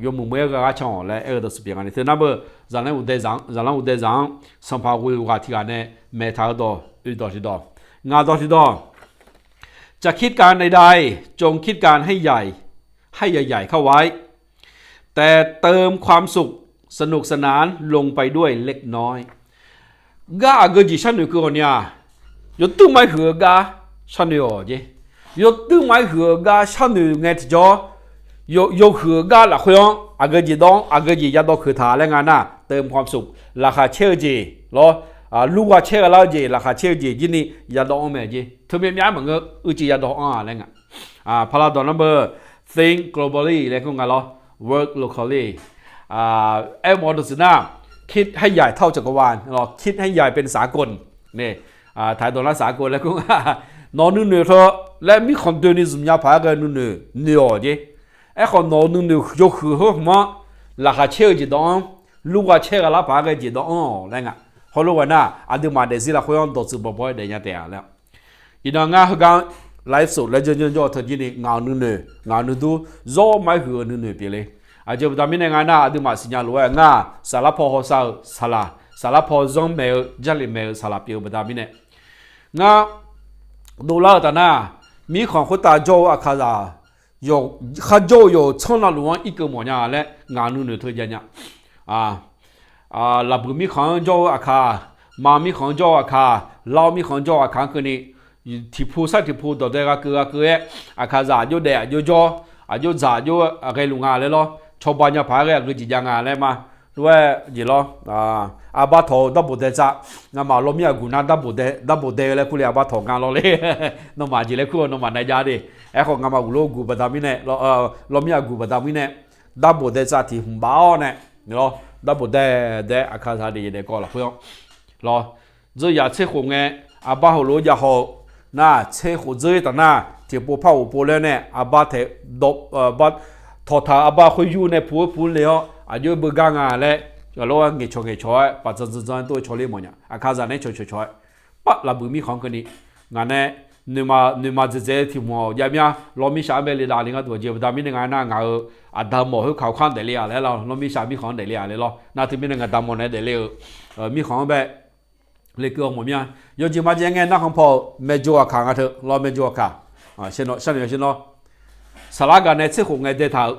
yawmuiq muiq-aer gha gharcan-awq laer aer-eu dawqtsuif pyeuf nga ni. Teu nar beu, zaqlanr uqdae zaq-anr, zaqlanr uqdae zaq-anr sanqpaq ghoe-eu ghaq tiq ghaq nae maeq taq-eu dawq oe dawq tiqdawq. Ngaq dawq tiqdawq. จะคิดการใดๆ จงคิดการให้ใหญ่ ให้ใหญ่ๆเข้าไว้ แต่เติมความสุข สนุกสนาน ลงไปด้วยเล็กน้อย Gar aqgeujeq sharnoeq keuv ghawq ni-aq, yawduir maqaer huiq-eu gar sharnoeq-awq jeq. Yawduir maqaer huiq-eu gar sharnoeq ngae tiqjawr, yawhuiq-eu gar lafkhoer-anr aqgeujeq dawv-anr aqgeujeq yadawv keuq taq laer nga nar, เติมความสุข laqkhaq caer-eu jeq lawr, lurgha caer gha lar-eu jeq, laqkhaq caer-eu jeq jir ni yadawv-anr mae jeq. Teumyav myav-aer maqngeur, uicuiv yadawv-anr-a laer nga. Paqlaq dawq nar beu, think globally laer kur nga lawr, work locally. Aermawf-eu dawqtsuif nar, คิดให้ใหญ่เท่าจักรวาล คิดให้ใหญ่เป็นสากล taq-aer dawq nar saqkov laer kur nga. Nawq-euq nuinoeq teu laer mirkhanq doeni zmqnya paq-aer ghae nuinoeq noeq-awq jeq. Aerkhawf nawq-euq nuinoeq yawhuiq heu hmq-anr laqkhaq caer-eu jeq dawv-anr, lurgha caer gha lar paq-aer ghae jeq dawv-anr-awq laer nga. Heulof ghaq nar, aqduimaf daefzir lafkhoer-anr dawqtsuif bawqbawr-aer daef nya taef-a laer. Iqnan ngar heugar ไลฟ์สด laer janrjanr jawr-eu teu jir ni ngaq-euq nuinoeq, ngaq-euq nuidur, zawr maqaer huiq-eu nuinoeq pyeuf le. Aqjeq baqda mirnae nga nar, aqduimaf siqnya lof-aer ngar-aq, saflar paw hawsav-eu saqlaq, saflar paw zanr maeq-eu, jarlif maeq-eu saqlaq pyeuf-eu baqda mirnae, ngar dovlar-eu taf nar, mirkhanq khoertav jawr-eu aqkaqzaq, kharjawr-eu yawq-euq tsanr navluf-anr irkeuv mawf nya laer ngaq-euq nuinoeq teu jav nya. Laqbuiq mirkhanq-anr jawr-eu aqkaq, ma mirkhanq-anr jawr-eu aqkaq, lar-awr mirkhanq-anr jawr-eu aqkaq-anr keuvni, tiqpu sar tiqpu dawqdae gha keuv gha keuv-aer, aqkaqzaq aqjox daef aqjox jawr, aqjox dzaq aqjox ghaeluf nga laer lawr, cawba nya paq-aer ghae aqgeujeq jav nga laer ma. Lof-aer jeq lawr, arbar tawq-eu darboq dae tsav, ngamaf lawmir aqguq nar darboq dae-eu laer kur le arbar tawq nga lawr le. Nawmaf jeq laer kur-eu nawmaf nae jav de. Aerkhawf ngamaf uqlof guq baqda mirnae, lawmir aqguq baqda mirnae, darboq dae tsav tiq hmq baf-awr nae, lawr, darboq dae dae aqkaqzaq daef yaeq daef kawv lafkhoer-anr, lawr, dzeur yaf tser khof ngae, arbar heulof-aer jav haw-eu nar, tser khof dzeur-ir taf nar tiqpov par ghof pov laer nae arbar taeq, tawqtaq-euq arbar khoer yur nae pu-aer pu le-awr aqjox-aer beugar nga laer, aqlof-aer ngaeqcawq ngaeqcawq-aer paf dzan dzan dzan-aer tov-aer caw ler mawf nya. Aqkaqzaq nae cawqcawq cawq-aer, par laqbuiq mirkhanq keuvni, ngaq nae noeqma, noeqma dzaeqdzaeq-eu tiq hmq-awq jav mir-a. Lawr mirshaq-anr bae le davle gharduq aqjeq baqda mirnae nga nar, ngaq-euq aqda mawf khoerkaq-eu kar-anr daefle-a laer lawr, lawr mirshaq mirkhanq-anr daefle-a laer lawr, nar teumirnae ngaq da mawf nae daefle-euq mirkhanq-anr bae lekeuv-awr mawf mir-a. Yawjeq majeq ngae narkhan paw-euq maeqjo aqkaq nga teu lawr, maeqjo aqkaq. Sharnoeq sharnoeq-awr shir nawr, saqlar gaq nae tser khof ngae daetaq-euq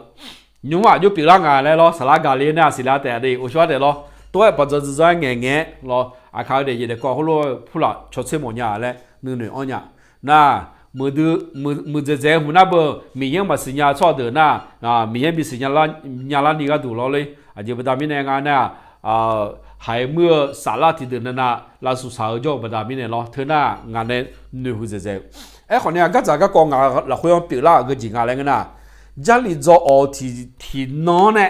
nymr-aq jov pyeuflar nga laer lawr, saqlar gaq le nae-aq siqle taef-a de, uqshawr taef lawr, tov-aer paqdzawq dzawq-aer ngaeq ngaeq-aer lawr, aqkaq-eu daef jeq daef kawv khoerlof-aer purlaf cawtser mawf nya laer nuinoeq-anr nya. Nar, muiqdzaeq dzaeq-eu hmq nar beu Miqyaer-anr maqsiq nya-eu tsawrhaq deuq nar, Miqyaer bisiq nya larni gharduq lawr ler. Aqjeq baqda mirnae nga nar-aq, haiq muir-eu saflar tiqdeuq navnav lavsuf saq-eu jawr-eu baqda mirnae lawr, teu nar ngaq nae noeqhuiq dzaeqdzaeq-eu. Aerkhawf ni-aq, gardzaq garkawv ngaq lafkhoer-anr pyeuflar-euq geujeq nga laer ngeur nar, Jarlif dzaw-awq tiq, tiqnan-anr nae,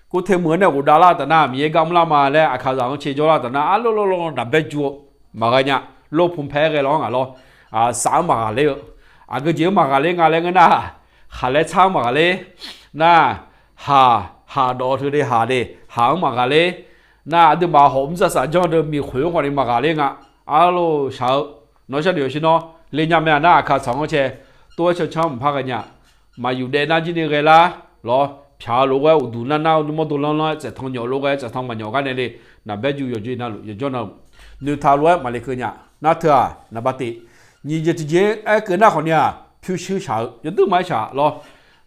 kurte meuq-anr nae ghofdav lar taf nar, Miqyaer gar mrlar ma laer aqkaqzaq-anr cae jawrlar taf nar, arlawr lawr lawr naqbaer ju-eu maqghae nya. Lorpu paer ghae lawr-anr ngaq lawr, saf-anr maqghaqler-eu, aqgeu jeq-anr maqghaqler nga laer ngeur nar, khaqlaer tsar-anr maqghaqler. Nar, haq, haq dawq-eu teu de haq de, haq-anr maqghaqler. Nar, aqduimaf hawq mr zarsaq janr-eu deuq miqkhoeq-anr khawf ni maqghaqler nga. Arlawr shaq-eu, nawr sharnoeq-awr shir nawr, le nya mae-aq nar aqkaqzaq-anr cae, tov-aer cancanr mqpar ghae nya. Maqyuf daef nar jir ni ghae lar lawr, pyaq-eu lof-aer uqduq nar nar-eu nuimawr dov lanr lanr-aer tsaeftan nyawf lof ghae-aer tsaeftan maqnyawf gar nae le, naqbaer ju yawqjeq navluf yawqjawr nav-euq noeqtaq lof-aer maqle keuv nya. Nar teu-aq naqba teq, nyiq jeq tiqjeq-aer aerkeuv nar khawf ni-aq pyurshuir shaq-eu yawduq ma-aer shaq lawr,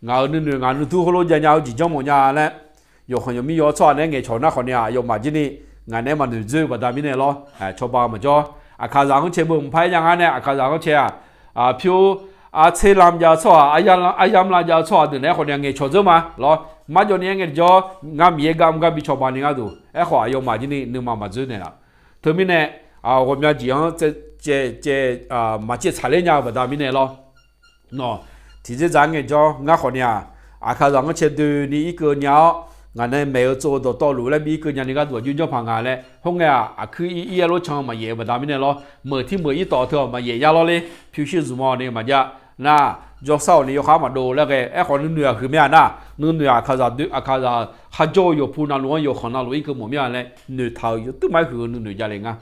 ngaq-euq nuinoeq ngaq nuidur heulof jav nya-eu jeq janr mawf nya laer, yawqkhanq yawqmir yaw-awr tsawrhaq nae ngaeqcawq nar khawf ni-aq yawmaf jir ni ngaq nae maqnoeq dzoer-eu baqda mirnae lawr, cawba maqjawr. Aqkaqzaq-anr cae beu mqpar-aer jav ngar nae aqkaqzaq-anr cae-aq, pyur, artser lam jav-eu tsawrhaq, aryamr lam jav-eu tsawrhaq deuq naeq-aer khawf ni-aq ngaeqcawq dzeur ma lawr, marjawv ni-aer ngae tiqjawr, ngar Miqyaer gar mr gar bi cawba ni gharduq aerkhawf aqyawfmaf jir ni nuima maqdzoer naeqlaf. Teumirnae, ghawqmya jeq-anr caev, maqcaev tsaqler nya-eu baqda mirnae lawr. Nawq, tiqdzer dzaq-aer ngaejawr ngar khawf ni-aq, aqkaqzaq-anr cae doeni irkeuv nya-awr, ngaq nae maeq-eu tsov-eu dawqtawvluf laer bi irkeuv nyani gharduq aqjox janr paq nga laer khoerngae-aq aqkuir ir ir-aer lor can-eu maqyaef-eu baqda mirnae lawr, meuq tir meuq ir tawf teu-awq maqyaef ya lawr ler, pyurshuir zmq-awq ni maqjav. Nar, jawrsar-awq ni yawkhav maqdov laer ghae aerkhawf nuinoeq aqhuiq mae-aq nar, nuinoeq aqkaqzaq doe aqkaqzaq kharjawr-eu yawqpu navluf-anr yawqkhanq navluf irkeuv mawf mir-a laer noeqtaq-euq yawduq ma-aer huiq-eu nuinoeq javle nga.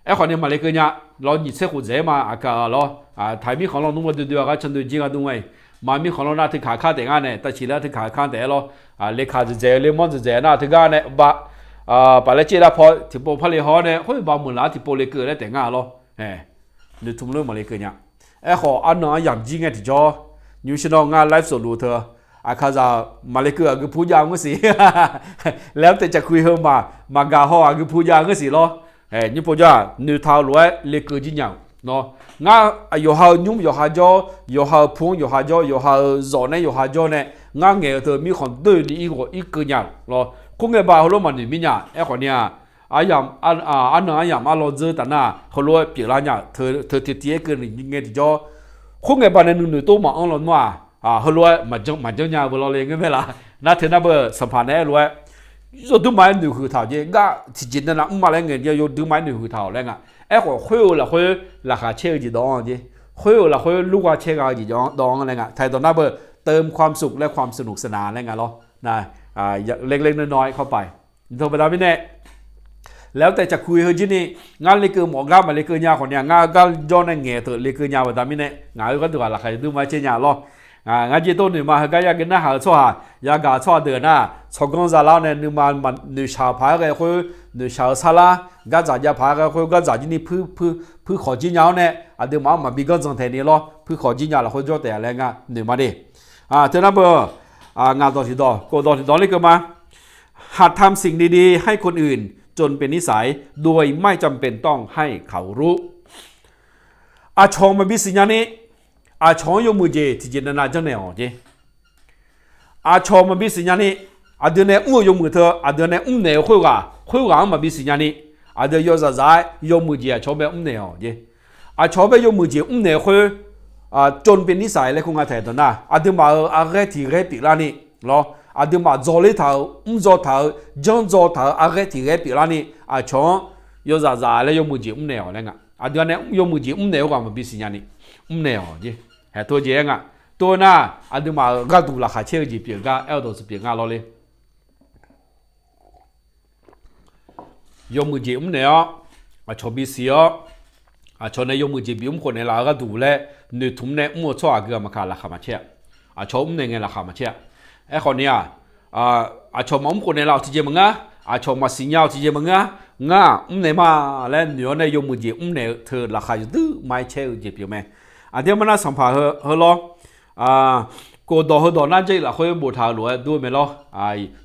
Aerkhawf ni maqle keuv nya. Lawr nyiq tser khof dzaeq-aer ma aqkaq lawr, taq mirkhanq lawr nmr gharduidui-a gar can doe jir gharduq nga-iq, maq mirkhanq lawr nar teukaq kar taef ngar nae tavciq laer teukaq kar taef-aer lawr, lekaq dzaeqdzaeq-eu le manr dzaeqdzaeq nar teugar nae ba, paf laer caev lar paw tiqpov par le haw-awr nae khoer ba meuq laf-anr tiqpov le keuv laer taef ngar lawr. Noeqtmq lof maqle keuv nya. Aerkhawf arnan aryamq jir ngae tiqjawr, nymr shir nawr ngar live sawqluf teu, aqkaqzaq maqle keuv aqgeu pu jav ngeur siq. Laer-anr taef caqkuiq heu maqgaq haw aqgeu pu jav ngeur siq lawr. Nymr pov jawr-aq noeqtaq-eu lof-aer le keuv jir nya-euq nawr, ngar yawqha-euq nymr yawqha jawr, yawqha-euq pu-anr yawqha jawr, yawqha-euq zawf nae yawqha jawr nae, ngar ngaeq-eu teu mirkhanq doeni irghawq irkeuv nya-euq lawr. Khoerngae ba heulof maqnoeq mir nya. Aerkhawf ni-aq, arnan aryamq arlawr dzeur taf nar heulof-aer pyeuflar nya-euq teu tiqtiv-aer keuv ngae tiqjawr, khoerngae ba nae nuinoeq tov maqanr lawnmr-aq, heulof-aer maqjanr nya-eu beu lawr le ngeur mae laf. Nar teu nar beu sanqpaq nae aerlof-aer yawduq ma-aer noeqhuiq taq-awq jeq gar tiqjeq navnav mr ma laer ngae yawduq ma-aer noeqhuiq taq-awq laer nga. Aerkhawf khoer-eu lafkhoer laqkhaq caer-eu jeq dawv-anr jeq, khoer-eu lafkhoer lurgha caer gha-eu jeq dawv-anr laer nga. Taq dawq nar beu เติมความสุข และความสนุกสนาน laer nga lawr. เล็กๆ น้อยๆ เข้าไป Teu baqda mirnae, laer-anr taef caqkuiq heu jir ni, ngar le keuv mawf gar maqle keuv nya khawf ni-aq, ngar gar jawr nae ngaeq teu le keuv nya baqda mirnae, ngaq-euq gharduq ghaq laqkhaq yawduq ma caer nya lawr. Ngar jeq tov noeq ma heugar yagaq narhaq-eu tsawrhaq, yagaq tsawrhaq deuq nar, tsawrganr zalar-awr nae nuima noeqshaq-eu paq-aer ghae khoer, noeqshaq-eu sarlar, gardzaq jav paq-aer ghae khoer, gardzaq jir ni puir khawq jir nya-awr nae, aqduimaf-anr maqbi ganr dzan taeq ni lawr, puir khawq jir nya lafkhoer jawr taef-a laer ngar noeq ma de. Teu nar beu, ngaq dawq tiqdawq, kov dawq tiqdawq le keuv ma. หากทำสิ่งดีๆ ให้คนอื่นจนเป็นนิสัย โดยไม่จำเป็นต้องให้เขารู้ Aqcawq maqbi siqnya ni, aqcawq-anr yawmuiq jeq tiqjeq navnav janrnaeq-awq jeq. Aqcawq maqbi siqnya ni, aqdui nae mr-euq yawmuiq teu aqdui nae mrnaeq-eu khoerghaq khoerghaq-anr maqbi siqnya ni, aqdui yawzaq zaq-aer yawmuiq jeq aqcawq-anr bae mrnaeq-awq jeq. Aqcawq-anr bae yawmuiq jeq mrnaeq-eu khoer, จนเป็นนิสัย laer kur nga taeq dawq nar, aqduimaf-euq arghaer tiq ghaer pyeuflar ni lawr, aqduimaf dzawler taq-euq, mr dzaw taq-euq, janr dzaw taq-euq arghaer tiq ghaer pyeuflar ni, aqcawq-anr yawzaq zaq laer yawmuiq jeq mrnaeq-awq laer nga. Aqdui nae yawmuiq jeq mrnaeq-eu ghaq maqbi siqnya ni, mrnaeq-awq jeq. Haeq tov jeq-aer nga. Tov nar, aqduimaf-euq gharduq laqkhaq caer-eu jeq pyeuf gar aer-eu dawq tsuif pyeuf nga lawr le. Yawmuiq jeq mrnaeq-awr, aqcawq bisiq-awr, Aqcawq nae yawmuiq jeq bimr khofnaeq laf-eu gharduq laer noeqtmq nae mr-eu tsawrhaq aqgeu-aq maqkaq laqkhaq maqcaer-a. Aqcawq mrnaeq ngae laqkhaq maqcaer-a. Aerkhawf ni-aq, aqcawq maqmr khofnaeq laf-awq tiqjeq maqngeur-a, aqcawq maqsiq nya-awq tiqjeq maqngeur-a, ngar-aq mrnaeq ma laer noeq-awr nae yawmuiq jeq mrnaeq-eu teu laqkhaq yawduq ma-aer caer-eu jeq pyeuf mae. Aqdirmar nar sanqpaq heu, heu lawr, kofdawq heudawq nar jarlif lafkhoer boftaq-eu lof-aer dur-eu mae lawr.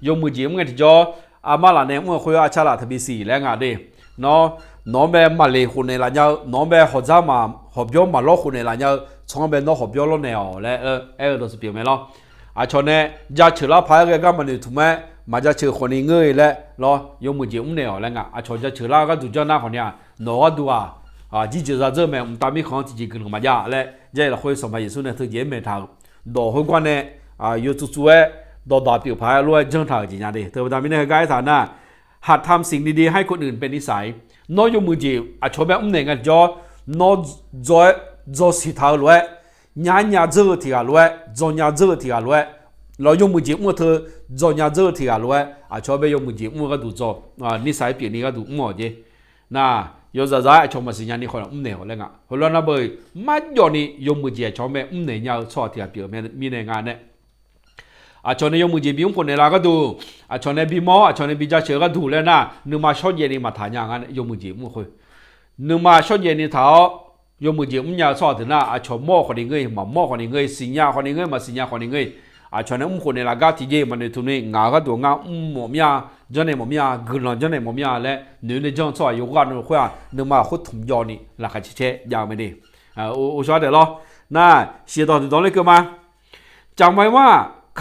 Yawmuiq jeq mr ngae tiqjawr, armar laf nae mr-eu khoer arcar laf taqbi siq laer nga de. Nawr, nawq-anr bae maqle khofnaeq laf nya-eu, nawq-anr bae hawqdzar ma, hawqbyawr maqlawr khofnaeq laf nya-eu tsawq-anr bae nawr hawqbyawr lawrnaeq-awq laer aer-eu dawqtsuif pyeuf mae lawr. Aqcawq nae jaceuq lar paq-aer ghae gar maqnoeq tmq-aer maqjaceuq khawfni ngeur-e laer lawr, yawmuiq jeq mrnaeq-awq laer nga. Aqcawq jaceuq lar gharduq janr nar khawfni-aq, nawq-eu gharduq-aq, jirjeuq zadzeur mae, mqtav mirkhanq-anr tiqjeq guiqlanq maqjav laer jarlif lafkhoer sanqpaq Yeqsur nae teujeq-aer maeqtaq-euq dawq heugar nae, yawtsov tsov-aer dawqdaq pyeuf paq-aer lof-aer janr taq-euq jeq nya de. Teubaqda mirnae heugar aertaq nar, หากทำสิ่งดีๆ ให้คนอื่นเป็นนิสัย Nawr yawmuiq jeq aqcawq bae mrnaeq ngae tiqjawr, nawr dzaw-aer, dzaw siqtaq-eu lof-aer, nyar nya dzeur-eu tiq ghaq lof-aer, dzaw nya dzeur-eu tiq ghaq lof-aer, lawr yawmuiq jeq mr-eu teu dzaw nya dzeur-eu tiq ghaq lof-aer aqcawq bae yawmuiq jeq mr-eu gharduq dzaw, นิสัย pyeufni gharduq mr-awq jeq. Nar, yawzaq zaq-aer aqcawq maqsiq nyani khawf mrnaeq-awq laer nga. Heulof-aer nar beu, marjawvni yawmuiq jeq aqcawq-anr bae mrnaeq nya-eu tsawrhaq tiq ghaq pyeuf mirnae nga nae. Aqcawq nae yawmuiq jeq bimr khofnaeq laf gharduq, aqcawq nae bimawr, aqcawq nae bijaceuq-eu gharduq laer nar, nuima shawrjaev ni maqtaq nya nga nae yawmuiq jeq mr-eu khoer. Nuima shawrjaev ni taq-awr, yawmuiq jeq mrnya-eu tsawrhaq deuq nar, aqcawq mawr-eu khawfni ngeur-iq, maqmawr khawfni ngeur-iq, siqnya khawfni ngeur-iq, maqsiqnya khawfni ngeur-iq, aqcawq nae mr khofnaeq laf gar tiqjeq maqnoeq tmq ni ngaq-euq gharduq ngar mr mawf mir-a, janrnaeq mawf mir-a, guiqlanq janrnaeq mawf mir-a laer noeq nae janr-eu tsawrhaq yawqghaq nmr khoer-aq, nuima khoer tmq jaw ni laqkhaq caer caer jav-eu mae de. Ghovshaw-aer taef lawr. Nar, shiq dawq dawq laer keuv ma. จำไว้ว่า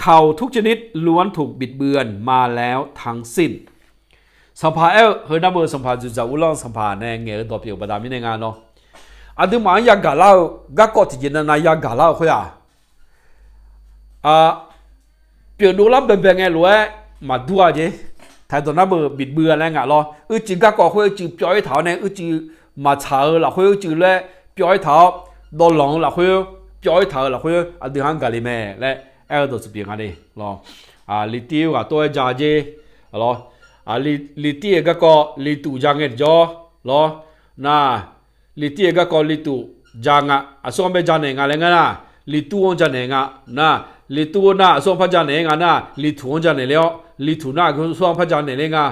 ข่าวทุกชนิดล้วนถูกบิดเบือนมาแล้วทั้งสิ้น Sanqpaq aer-eu heu nar beu sanqpaq dzoeqdzaq uvlanr-eu sanqpaq nae ngaeq-eu dawq pyeuf-eu baqda mirnae nga lawr. Aqduimaf-anr yagaq lar-eu garkawv tiqjeq navnav yagaq lar-eu khoer-aq, pyeufdov lar baebae ngae lof-aer maqdur-a jeq. Taqdawq nar beu บิดเบือน laer nga lawr. Uicuiv garkawv khoer uicuiv pyawv-ir taq-awr nae uicuiv maqtsaq-eu lafkhoer uicuiv laer pyawv-ir taq-awr, dawvlanq-eu lafkhoer pyawv-ir taq-eu lafkhoer aqdui-anr gaqle mae laer aer-eu dawqtsuif pyeuf nga de lawr. Liqtir-eu ghaq tov-aer ja jer lawr. Liqtir-euq garkawv liqtuq ja ngae tiqjawr lawr. Nar, liqtir-euq garkawv liqtuq ja nga, aqsur-anr bae janaeq nga laer ngar nar, liqtur-anr janaeq nga. Nar, liqtur-eu nar aqsur-anr par janaeq-aer nga nar, liqtuq-anr janaeq ler-awr, liqtuq nar aqsur-anr par janaeq ler nga.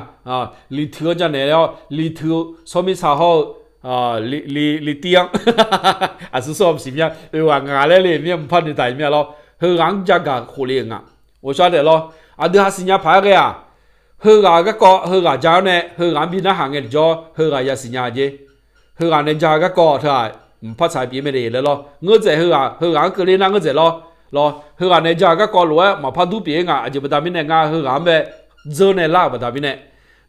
Liqtuq-anr janaeq ler-awr, liqtuq sawr mirtsaq hawr-eu liqtir-anr aqsur sawr-eu maqsiq mir-a. Oeq ghaq ngaq laer le mir-a, mqpar noeqtaq-iq mir-a lawr. Heughaq-anr jagaq khofle-euq nga. Ghovshaw taef lawr. Aqdui ha siqnya paq-aer ghae-aq, heughaq garkawv heughaq ja-awr nae heughaq-anr bi narhaq ngae tiqjawr heughaq yasiq nya jer. Heughaq nae ja-eu garkawv teu-aq, mqpar tsaq pyeuf mae de laer lawr. Ngeur dzaeq heughaq, heughaq-anr keuvle nar ngeur dzaeq lawr. Lawr, heughaq nae ja-eu garkawv lof-aer maqpar dur pyeuf-ir nga. Aqjeq baqda mirnae ngar heughaq-anr bae dzeur nae lar-euq baqda mirnae.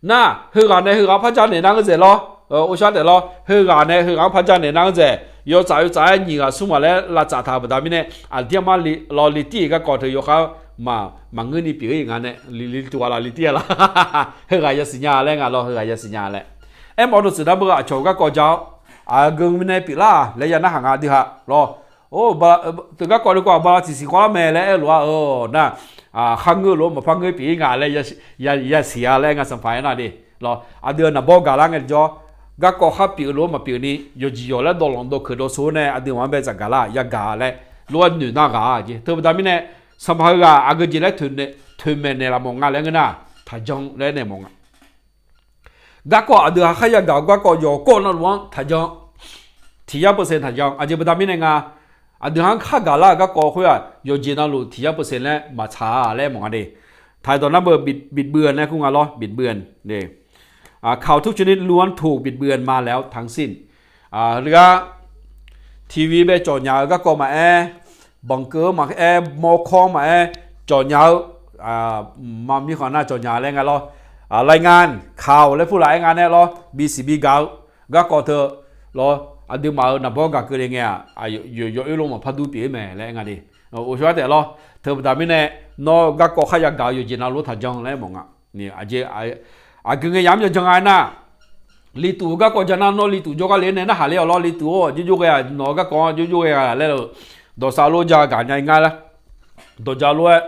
Nar, heughaq nae heughaq-anr par janaeq nar ngeur dzaeq lawr. Ghovshaw taef lawr. Heughaq nae heughaq-anr par janaeq nar ngeur dzaeq. Yawtsaf yawtsaf-aer nyiq ghaq smr ghaq laer lavtsaf taq-euq baqda mirnae, aqdirmar lawr liqtir-euq garkawv teu yawkhav maqngeur ni pyeuf-ir nga nae, liqtuq-a laf liqtir-a laf. Heughaq yasiq nya laer nga lawr, heughaq yasiq nya laer. Aermawf-eu dawqtsuif nar beu aqcawq-euq garkawv ja-awr, aqgeu mirnae pyeuflar laer ya narhaq nga dui ha lawr. Teu garkawv dui kawv-aq bala tiqsiq khawvlar mae laer aer-eu lof-aer-eu nar, kharngeur lof-aer maqpar ngeur pyeuf-ir nga laer yasiq-a laer aer nga sanqpaq aernar de. Lawr, aqdui-euq naqbawr gaqlar ngae tiqjawr, garkawv khar pyeuf lof-aer maqpyeuf ni yawqjeq yawq laer dawvlanq dawvkeuq dawvso-awr nae aqdui maqanr bae tsaf gaqlar yagaq laer lof-aer noeq nar ghaq-a jeq. Teubaqda mirnae, sanqpaq heughaq aqgeu jeq laer toeqmaeq naeqlaf mawf nga laer ngeur nar, taqjan laer naeq mawf nga. Garkawv aqdui ha khar yagaq-eu garkawv yawqkawv navluf-anr taqjan, tiq yar percent taqjan. Aqjeq baqda mirnae nga, aqdui ha-anr khar gaqlar-euq garkawv khoer-aq yawqjeq navluf tiq yar percent laer maqtsaq-a laer mawf nga de. Taqdawq nar beu บิดเบือน laer kur nga lawr, บิดเบือน de. ข่าวทุกชนิดล้วนถูกบิดเบือนมาแล้วทั้งสิ้น Heugar TV bae cawqnya-eu garkawv maqaer, banqkeuv-eu maqaer, mawrkawr maqaer, cawqnya-eu, ma mirkhanq nar cawqnya laer nga lawr. รายงานข่าว laer purlaf-aer nga nae lawr, bisiq bigaq-eu garkawv teu lawr, aqduimaf-euq naqbawr gaq keuvle ngae-aq, yawoer lof maqpar dur pyeuf-ir mae laer aer nga de. Ghovshaw-aer taef lawr. Teubaqda mirnae, nawr-eu garkawv khar yagaq-eu yawqjeq navluf taqjan laer mawf nga. Aqjeq, aqgeu ngae yamr yajan-a aernar, liqtuq-eu garkawv ja nar nawr liqtuq jawrgar le nae narhaq ler-awq lawr. Liqtuq-or, jawrjawr ghae-aq, nawq-eu garkawv-anr jawrjawr ghae-a laer-eu dawqsav lof ja gaq nya-ir nga laer, dawqja lof-aer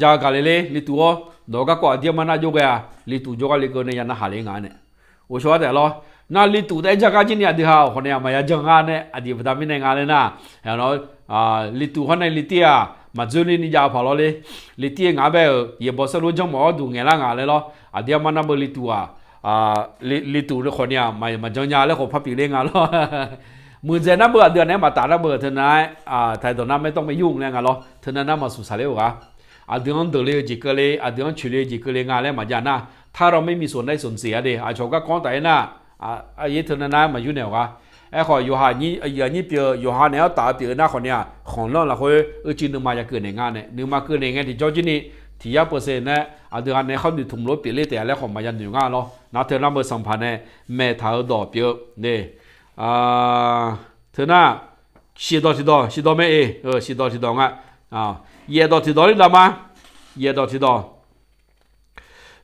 ja gaq le ler. Liqtuq-or, nawq-eu garkawv aqdirmar nar jawr ghae-a, liqtuq jawrgar le keuv nae ya narhaq ler nga nae. Ghovshaw-aer taef lawr. Nar lituv taef-aer jar gar jir ni aqdui ha-awq khawf nae-aq maqya jan nga nae aqjeq baqda mirnae nga laer nar, lituv hawr nae litir-aq maqdzoerler ni jav paq lawr le. Litir-aer ngaq-anr bae-euq yaeqbawq saerlu janrmawf-awr duq ngaeqlar ngaq laer lawr. Aqdui armar nar beu lituv-aq, lituv khawf ni-aq maqjan nya laer khawf parpyeuf ler nga lawr. Muiqdzaeq nar beu aqdui-aq naeq-aer maqtaf nar beu teunav-aer, taqdawq nar maerdawr maer yur laer nga lawr. Teunav nar maqsuq saqler-euq ghaq, aqdui-anr deuqle-eu jeq keuvle, aqdui-anr coeqle-eu jeq keuvle nga laer maqjav nar, ถ้าเราไม่มีส่วนได้ส่วนเสีย de aqcawq garkawv-anr taf-aer nar, aqyaer teunav nar-aer maqyur naeq-awq ghaq. Aerkhawf yawqha aqnyir pyeuf-eu yawqha naeq-anr taf-eu pyeuf-eu nar khawf ni-aq, khanqlanr lafkhoer uicuiv nuima ya keuv naeq nga nae nuima keuv naeq ngae tiqjawr jir ni, tiq yar peuqse nae aqdui ha nae khar noeqtmq lof pyeufler taef-a laer khawf maqya noeq nga lawr. Nar teunar beu sanqpaq nae maeqtaq-eu dawq pyeuf-eu de. Teunar shiqdawq tiqdawq, shiqdawq mae-eq, shiqdawq tiqdawq nga. Yaeqdawq tiqdawq ler lar ma. Yaeqdawq tiqdawq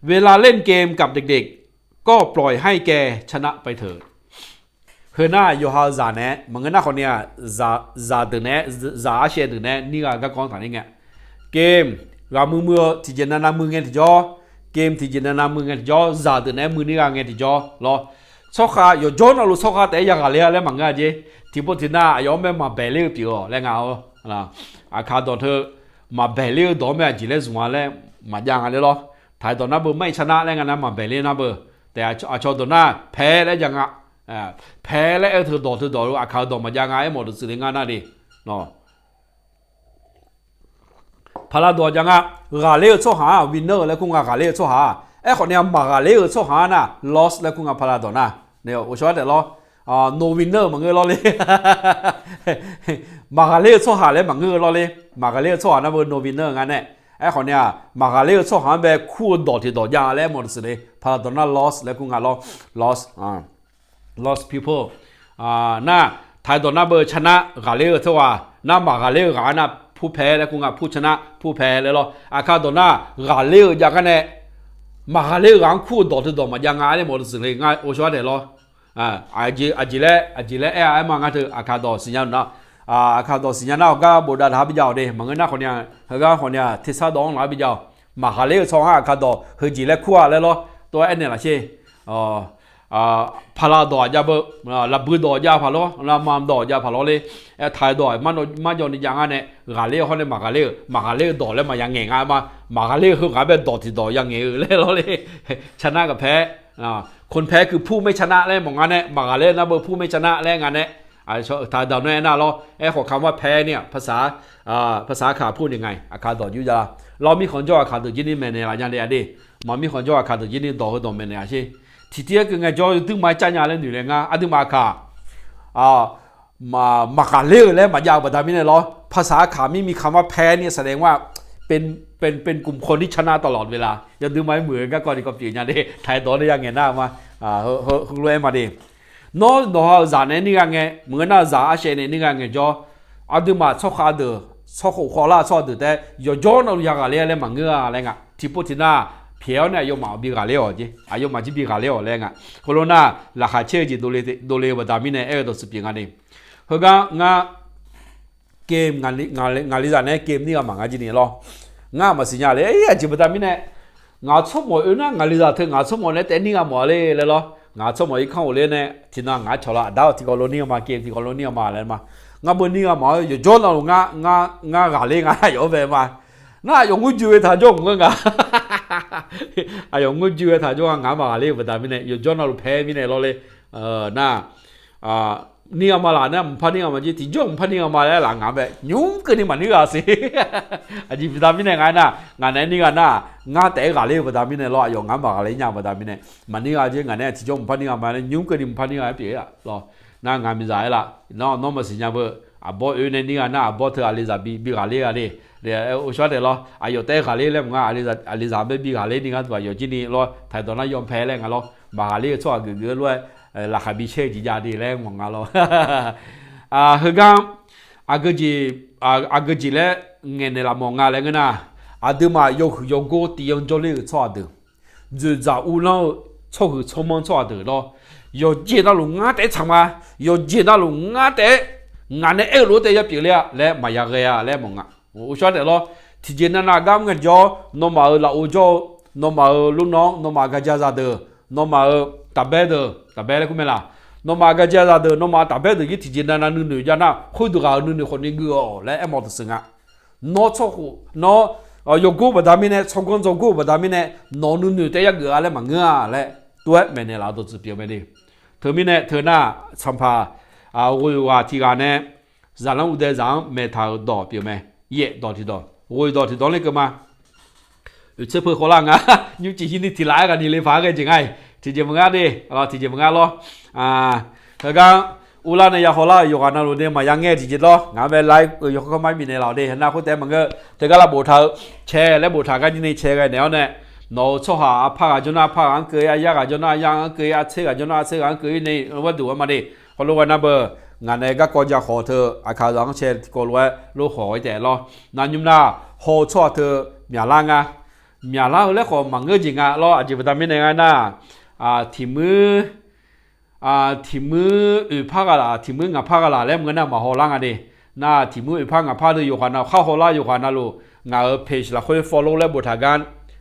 เวลาเล่นเกมกับเด็กๆ ก็ปล่อยให้แกชนะไปเถอะ. Heu nar yawqha-eu zaq nae maqngeur nar khawf ni-aq, zaqdeuq nae, zaq arshaev deuq nae nir gha garkawv-anr taf ler ngae, game ghaq muiq muiq-eu tiqjeq navnav muiq ngae tiqjawr, game tiqjeq navnav muiq ngae tiqjawr, zaqdeuq nae-aer muiq nir gha ngae tiqjawr lawr. Tsawrkhav yawqjawr navluf tsawrkhav taef-aer yagaq ler-a laer maqngeur-a jeq. Tiqpov tiqnav aqyawf-anr bae maqbaeq ler-eu pyeuf-awq laer nga-awr, aqkaq dawq teu maqbaeq ler-eu dawq-anr mae aqjeq laer zmq-a laer maqjav nga ler lawr. Taq-aer dawq nar beu ไม่ชนะ laer nga nar maqbaeq ler nar beu, taef aqcawq dawq nar แพ้ laer jav nga. แพ้ laer aer-eu teu dawq teu dawq-eu aqkaq-eu dawq maqjav nga aermawf deuq tsuif le ngar nar de. Paqlaq dawq jav nga. Ghaqler-eu tsawrhaq-a winner laer kur nga ghaqler-eu tsawrhaq-a. Aerkhawf ni-aq maqghaqler-eu tsawrhaq-a nar lost laer kur nga paqlaq dawq nar. Ghovshaw-aer taef lawr. No winner maqngeur lawr le. Maqghaqler-eu tsawrhaq laer maqngeur-eu lawr le. Maqghaqler-eu tsawrhaq nar beu no winner nga nae. Aerkhawf ni-aq maqghaqler-eu tsawrhaq-anr bae kur-eu dawq tiqdawq jav laer aermawf deuq tsuif le paqlaq dawq nar lost laer kur nga lawr. Lost. Lost people. Nar, taq-aer dawq nar beu ชนะ ghaqler-eu tsawrhaq nar maqghaqler-eu ghaq-a nar ผู้แพ้ laer kur nga ผู้ชนะ ผู้แพ้ laer lawr. Aqkaq dawq nar ghaqler-eu jav gar nae maqghaqler-eu ghaq-anr kur-eu dawq teu dawq maqjav nga laer mawf deuq tsuif le ngar ghovshaw-aer taef lawr. Aqjeq laer, aqjeq laer aer-a aer ma ngar teu aqkaq dawq siqnya nar, aqkaq dawq siqnya nar-awq gar bofdav taq-a bijav-awq de maqngeur nar khawf ni-aq, heugar khawf ni-aq tersar dawq-anr laf-a bijav-awq. Maqghaqler-eu tsawrhaq-anr aqkaq dawq heujeq laer kur-a laer lawr. Tov-aer aernaeq laf sher. Paqlaq dawq-aq jav beu, laqbui dawq jav paq lawr, laqma dawq jav paq lawr le. Aer taq-aer dawq-aq marjawv ni jav ngar nae ghaqler-eu hawr nae maqghaqler-eu, maqghaqler-eu dawq laer maqya ngaeq nga ma. Maqghaqler-eu heughaq bae dawq tiqdawq ya ngaeq-eu laer lawr le. ชนะ กับแพ้ คนแพ้คือผู้ไม่ชนะ laer mawf nga nae maqghaqler-eu nar beu ผู้ไม่ชนะ laer nga nae. Taq-aer dawq nar aernar lawr aerkhawf คำว่าแพ้ เนี่ย ภาษา ภาษา aqkaq พูดยังไง aqkaq dawq jur jav la. Lawr mirkhanq jawr aqkaq deuq jir ni maeqnaeq laf nya le-a de. Maqmirkhanq jawr aqkaq deuq jir ni dawq heudawq maeqnaeq-a sher. Tiqtiv-aer keuv ngaejawr yawduir ma-aer car nya laer noeq le ngar aqduimaf aqkaq maqghaqler-euq laer maqjav-eu baqda mirnae lawr. ภาษา aqkaq mirmi คำว่าแพ้ เนี่ย แสดงว่าเป็นกลุ่มคนที่ชนะตลอดเวลา yawduir ma-aer muiq-eu garkawv ni kawv pyeuf nya de. Taq-aer dawq nae ya ngaeq nar ma. Heulof-aer ma de. Nawr dawq ha-euq zaq nae nir gha ngae maqngeur nar-eu zaq arshaev nae nir gha ngaejawr, aqduimaf tsawrkhav deuq, tsawrkhof khawvlar tsawrhaq deuq taef-aer yawqjawr navluf ya ghaqler-a laer maqngeur-a laer nga. Tiqpov tiqnav pyaeq-awr nae aqyawfmaf bi ghaqler-awq jeq, aqyawfmaf jir bi ghaqler-awq laer nga. Khoerlof nar laqkhaq caer-eu jeq dovle-eu baqda mirnae aer-eu dawqtsuif pyeuf nga de. Heugar ngar game ngaqli zaq nae game nir gha maqnga jir ni lawr. Ngar maqsiq nya le, aqjeq baqda mirnae ngaq-euq tsawrmawq oe nar ngaqli zaq teu ngaq-euq tsawrmawq nae taef nir gha mawf-a le laer lawr. Ngaq-euq tsawrmawq irkanr ghofler nae tiqnan ngaq-anr cawq lar aqda-awr tiqghawv lo nir gha ma game tiqghawv lo nir gha ma laer ma. Ngar beu nir gha mawf-a yawqjawr navluf ngar ghaqler nga aqyawf-anr bae ma. Nar aqyawf ngeur juiv-eu taq jawr mq ngeur nga. Aqyawf ngeur juiv-eu taq jawr nga ngaq-anr maqghaqler-eu baqda mirnae yawqjawr navluf paer mirnae lawr le. Nar nir gha ma laf nar mqpar nir gha ma jir tiqjawr mqpar nir gha ma laer laf ngaq-anr bae nymr keuvni maqnir gha siq. Aqjeq baqda mirnae nga aernar ngaq naeq-aer nir gha nar ngar taef-aer ghaqler-eu baqda mirnae lawr aqyawf ngaq-anr maqghaqler nya-eu baqda mirnae maqnir gha jir ngaq naeq-aer tiqjawr mqpar nir gha ma laer nymr keuvni mqpar nir gha-aer pyeuf-ir-a lawr. Nar ngaq miqzaq-aer laf nawr maqsiq nya beu. Aqbawr oe nae nir gha nar aqbawr teu aqlizaq bi ghaqler gha le. Ghovshaw-aer taef lawr aqyawf taef-aer ghaqler laer maqnga, aqlizaq bae bi ghaqler ni ngar duq aqyawf jir ni lawr taq-aer dawq nar yawpae laer nga lawr. Maqghaqler-eu tsawrhaq geuf geuf-aer lof-aer laqkhaq bi caer-eu jeq jav de laer mawf nga lawr. Heugar aqgeujeq laer ngaeqnaeq laf mawf nga laer ngeur nar, aqduimaf yawhuiq yawgor tiq yan jawrler-euq tsawrhaq deuq, dzoeqdzaq uvlanr-eu tsawrhuiq tsawrmanr tsawrhaq deuq lawr, yawqjeq navluf ngar taef-aer tsaq ma, yawqjeq navluf ngar taef-aer ngaq nae aer-eu lof-aer taef-aer yapyeuf ler-a laer maqya ghae-a laer mawf nga. Ghovshaw-aer taef lawr tiqjeq navnav gar mr ngae jawr nawmaf-euq lafov jawr-eu, nawmaf-euq lornanr, nawmaf-euq gaqja zaqdeuq, nawmaf-euq taqbae deuq, taqbae laer kur mae laq. Nawmaf gaqjaezaq deuq, nawmaf taqbae deuq jir tiqjeq navnav nuinoeq jav nar, khoerdeuq ghaq-euq nuinoeq khawf ni geuf-awq laer aermawf teuq sheuq nga. Nawr tsawrkhof, nawr yawgor baqda mirnae, tsawrganr dzawgor-euq baqda mirnae, nawq-euq nuinoeq taef-aer yageuf-a laer maqngeur-a laer tov-aer maeqnaeq laf-eu dawqtsuif pyeuf mae de. Teumirnae teunar, sanqpaq ghoeq ghaq tiq ghaq nae zaqlanr uqdae zaq-anr maeqtaq-euq dawq pyeuf mae. Yaef dawq tiqdawq, ghoeq dawq tiqdawq ler keuv ma. Oeqtser peu khawvlar nga, nymrcif hirni tiq laf-aer ghaq ni le paq-aer ghae jeq nga-iq, tiqjeq maqngar de, tiqjeq maqngar lawr. Heugar urlar nae ya hawlar-euq yawqghaq navluf nae maqya ngaer tiqjeq lawr, ngaq-anr bae live-eu yawkawr kawr mar bifnaeq laf-awq de. Nar khoertaef maqngeur, teugar lavbof taq-eu, cae laer boftaq gar jir ni cae ghae naeq-awr nae, nawq-euq tsawrhaq arpar ghaq jawr nar arpar ghaq-anr keuv-ir, aryar ghaq jawr nar aryar-anr keuv-ir, artser ghaq jawr nar artser ghaq-anr keuv-ir ni gharduq-aer ma de. Hawlof ghae nar beu, ngaq nae garkawv ja khawf teu aqkaq zaq-anr cae tiqkawv lof-aer lof khawf-ir taef lawr. Nar nymr nar, haw-eu tsawrhaq teu myaqlar nga. Myaqlar-eu laer khawf maqngeur jeq nga lawr. Aqjeq baqda mirnae nga nar, tiq muir tiq muir oeqpar ghaq laf, tiq muir ngaqpar ghaq laf laer maqngeur nar maqhaw lar nga de. Nar tiq muir oeqpar ngaqpar deuq yawqghaq nav khar haw lar, yawqghaq navluf ngaq-euq page lafkhoer follow laer boftaq gar,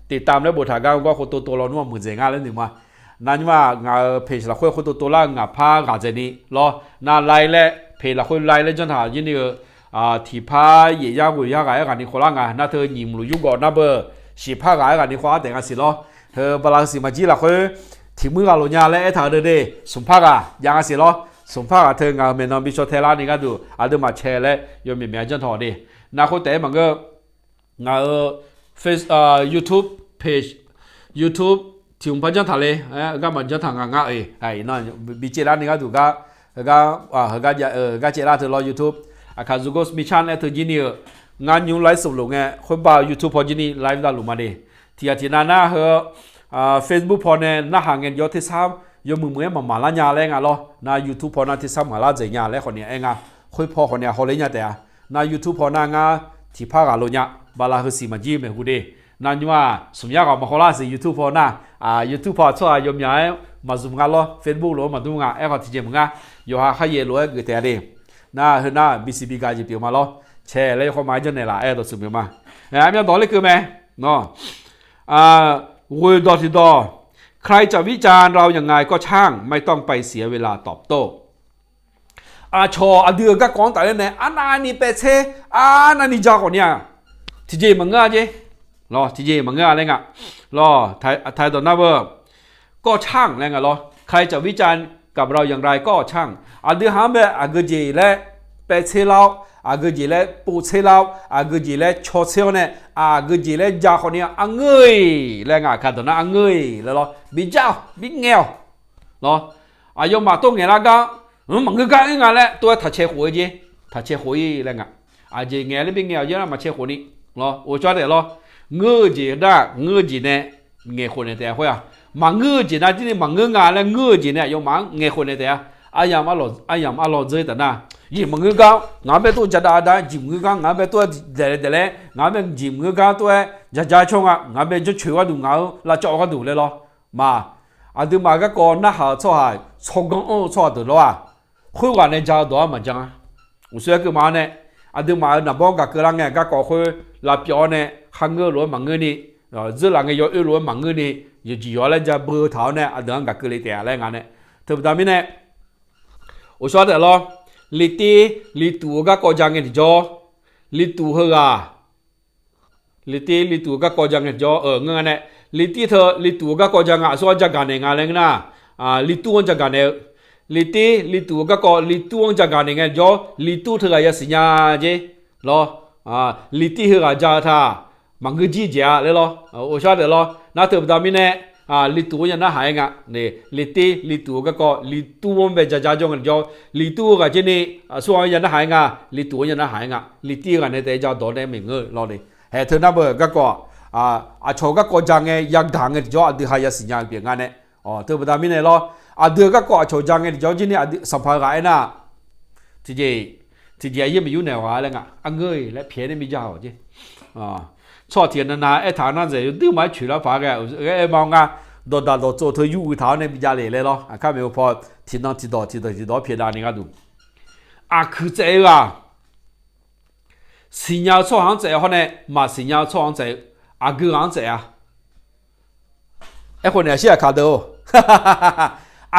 tiqtam laer boftaq gar-eu gar khov tov tov lawnmr-aq muiqdzaeq nga laer noeq ma. Nar nymr-aq ngaq-euq page lafkhoer khov tov tov lar-eu ngaqpar ghaq dzaeq ni lawr. Nar like laer page lafkhoer like laer janr taq jir ni-eu tiqpar yaef yar ghoeq yar ghaq-aer ghaq ni khawvlar nga. Nar teu nyiq mqluf yurgawv nar beu, shiqpar ghaq-aer ghaq ni khawvlar taef nga siq lawr. Heu bala heu siq maqjir lafkhoer, tiq muir ghaq lof nya laer aertaq-eu de de, smqpar ghaq jav nga siq lawr. Smqpar ghaq teu ngaq-euq maeqnan bi caw tae lar ni gharduq aqduimaf cae laer yawmyaq myav janr taq-awq de. Nar khoertaef-aer maqngeur, ngaq-euq Face, YouTube page, YouTube tiq hmq par janr taq le, gar maqjanr taq nga ngar-e, bi caev lar ni gharduq gar, heugar, heugar caev lar teu lawr YouTube. Aqkaq Zugor Smith Chan aer teu jir ni-euq, ngar nymr live sofluf ngae khoerbar-eu YouTube paw jir ni live davluf ma de. Tiq ghaq tiq nav nar heu Facebook paw nae narhaq ngae jawr tersar yawmuiq muiq-aer maqmaq lar nya laer nga lawr. Nar YouTube paw nar tersar maqlar dzaeq nya laer khawf ni aer nga. Khoer paw khawf ni-aq hawler nya taef-a. Nar YouTube paw nar ngar tiqpar ghaq lof nya, bala heu siq maqjir maeqhu de. Nar nymr-aq smq yar ghaq maqhaw lar siq YouTube paw nar, YouTube paw tsawrhaq yawmyaq-aer maqzmq nga lawr, Facebook lof-aer maqdur nga. Aerkhawf tiqjeq maqngar, yawqha kharyaev lof-aer geuf taef-a de. Nar heu nar bisiq bi gaq jeq pyeuf ma lawr. Cae laer yawkhawr ma-aer janrnaeq laf-aer dawqtsuif pyeuf ma. Armyan dawq ler keuv mae. Ghoeq dawq tiqdawq, ใครจะวิจารณ์เราอย่างไรก็ช่าง ไม่ต้องไปเสียเวลาตอบโต้ Aqcawq aqdui-euq garkawv-anr tafler nae arnavni paev tser, arnavni ja khawf ni-aq, tiqjeq maqngeur-a jer. Lawr, tiqjeq maqngeur-a laer nga. Lawr, taq dawq nar beu, ก็ช่าง laer nga lawr. ใครจะวิจารณ์กับเราอย่างไรก็ช่าง Aqdui haq-anr bae aqgeu jeq laer paev tser lar-awr, aqgeu jeq laer pov tser lar-awr, aqgeu jeq laer caw tser-awr nae, aqgeu jeq laer ja khawf ni-aq, arngeur-iq laer nga. Aqkaq dawq nar arngeur-iq laer lawr. Bi jar-awq, bi ngaeq-awq. Lawr, aqyawfmaf tov ngaeq lar gar, maqngeur gar ir nga laer tov-aer taq cae khof-ir jer. Taq cae khof-ir laer nga. Aqjeq ngaeq laer bi ngaeq-awq jer nar maqcae khof ni. Lawr, ghovshaw taef lawr. Ngeur-eu jeq nar ngeur-eu jeq nae ngaeq khof naeq taef-a khoer-aq, maqngeur-eu jeq nar jir ni maqngeur nga laer ngeur-eu jeq nae aqyawfmaf-anr ngaeq khof naeq taef-a. Aryamq arlawq dzeur taf nar, jeq maqngeur gar ngaq-anr bae tov jadav dav, jeq maqngeur gar ngaq-anr bae tov-aer daeqlae daeqlae, ngaq-anr bae jeq maqngeur gar tov-aer jaja cawr nga, ngaq-anr bae janrcoeq-eu gharduq ngaq-euq lavcawv-eu gharduq laer lawr. Ma, aqduimaf garkawv narhaq-eu tsawrhaq, tsawrganr anr-eu tsawrhaq deuq lawr-aq, khoerghaq nae ja-eu dawq-anr maqjan-a. Uqshoe aer keuv ma-awr nae, aqduimaf-euq naqbawr gaq keuv lar ngae garkawv khoer lavpyawv-awr nae, kharngeur lof-aer maqngeur ni, dzeurlaf ngae yawoer lof-aer maqngeur ni, yawqjeq yawq-a laer ja beu taq-awr nae aqdui-anr gaq keuv le taef-a laer nga nae. Teubaqda mirnae, uqshoe taef lawr, litir lituf-eu garkawv ja ngae tiqjawr, lituf heughaq, litir lituf-eu garkawv ja ngae tiqjawr-eu ngeur nga nae, litir teu lituf-eu garkawv ja nga aqsur-anr ja gaq naeq nga laer ngeur nar, litur-anr ja gaq naeq-eu, litir lituf-eu garkawv litur-anr ja gaq naeq ngae tiqjawr, litur teughaq yasiq nya jer. Lawr, litir heughaq ja-eu taq maqngeur jir jeq-a laer lawr. Ghovshaw taef lawr, nar teubaqda mirnae, lituf-anr ya narhaq-aer nga. Litir lituf-eu garkawv litur-anr bae jaja jawr ngae tiqjawr, litur-eu ghaq jer ni aqsur-anr ya narhaq-aer nga, lituf-anr ya narhaq-aer nga. Litir ghaq nae taef-aer ja dawq nae maeq ngeur lawr ni. Haeq teu nar beu garkawv, aqcawq garkawv ja ngae yagaq ngae tiqjawr aqdui ha yasiq nya-eu pyeuf nga nae. Teubaqda mirnae lawr, aqdui-eu garkawv aqcawq ja ngae tiqjawr jir ni aqdui sanqpaq ghaq aernar, tiqjeq, tiqjeq aqyaer maqyur naeq-awq-a laer nga. Arngeur-iq laer pyaeq nae bi ja-awq jer. Tsawrhaq tiq ghaq navnav aertaq nar dzaeq yawdui ma-aer coeq lar paq-aer ghae-a, aer ma-awr ngar, dawqdaq dawqtsov teu yur uiq taq-awr nae bi ja le laer lawr. Aqkar maeqhu paw tiqnan tiqdawq tiqdawq tiqdawq pyaeq dav ni gharduq, aqkuiq tsaev-eu ghaq, siqnya-eu tsawrhaq-anr tsaev hawr nae maqsiqnya-eu tsawrhaq-anr tsaev-eu, aqgeu ghaq-anr tsaev-a. Aerkhawf naeq aqshir aqkaq deuq-or,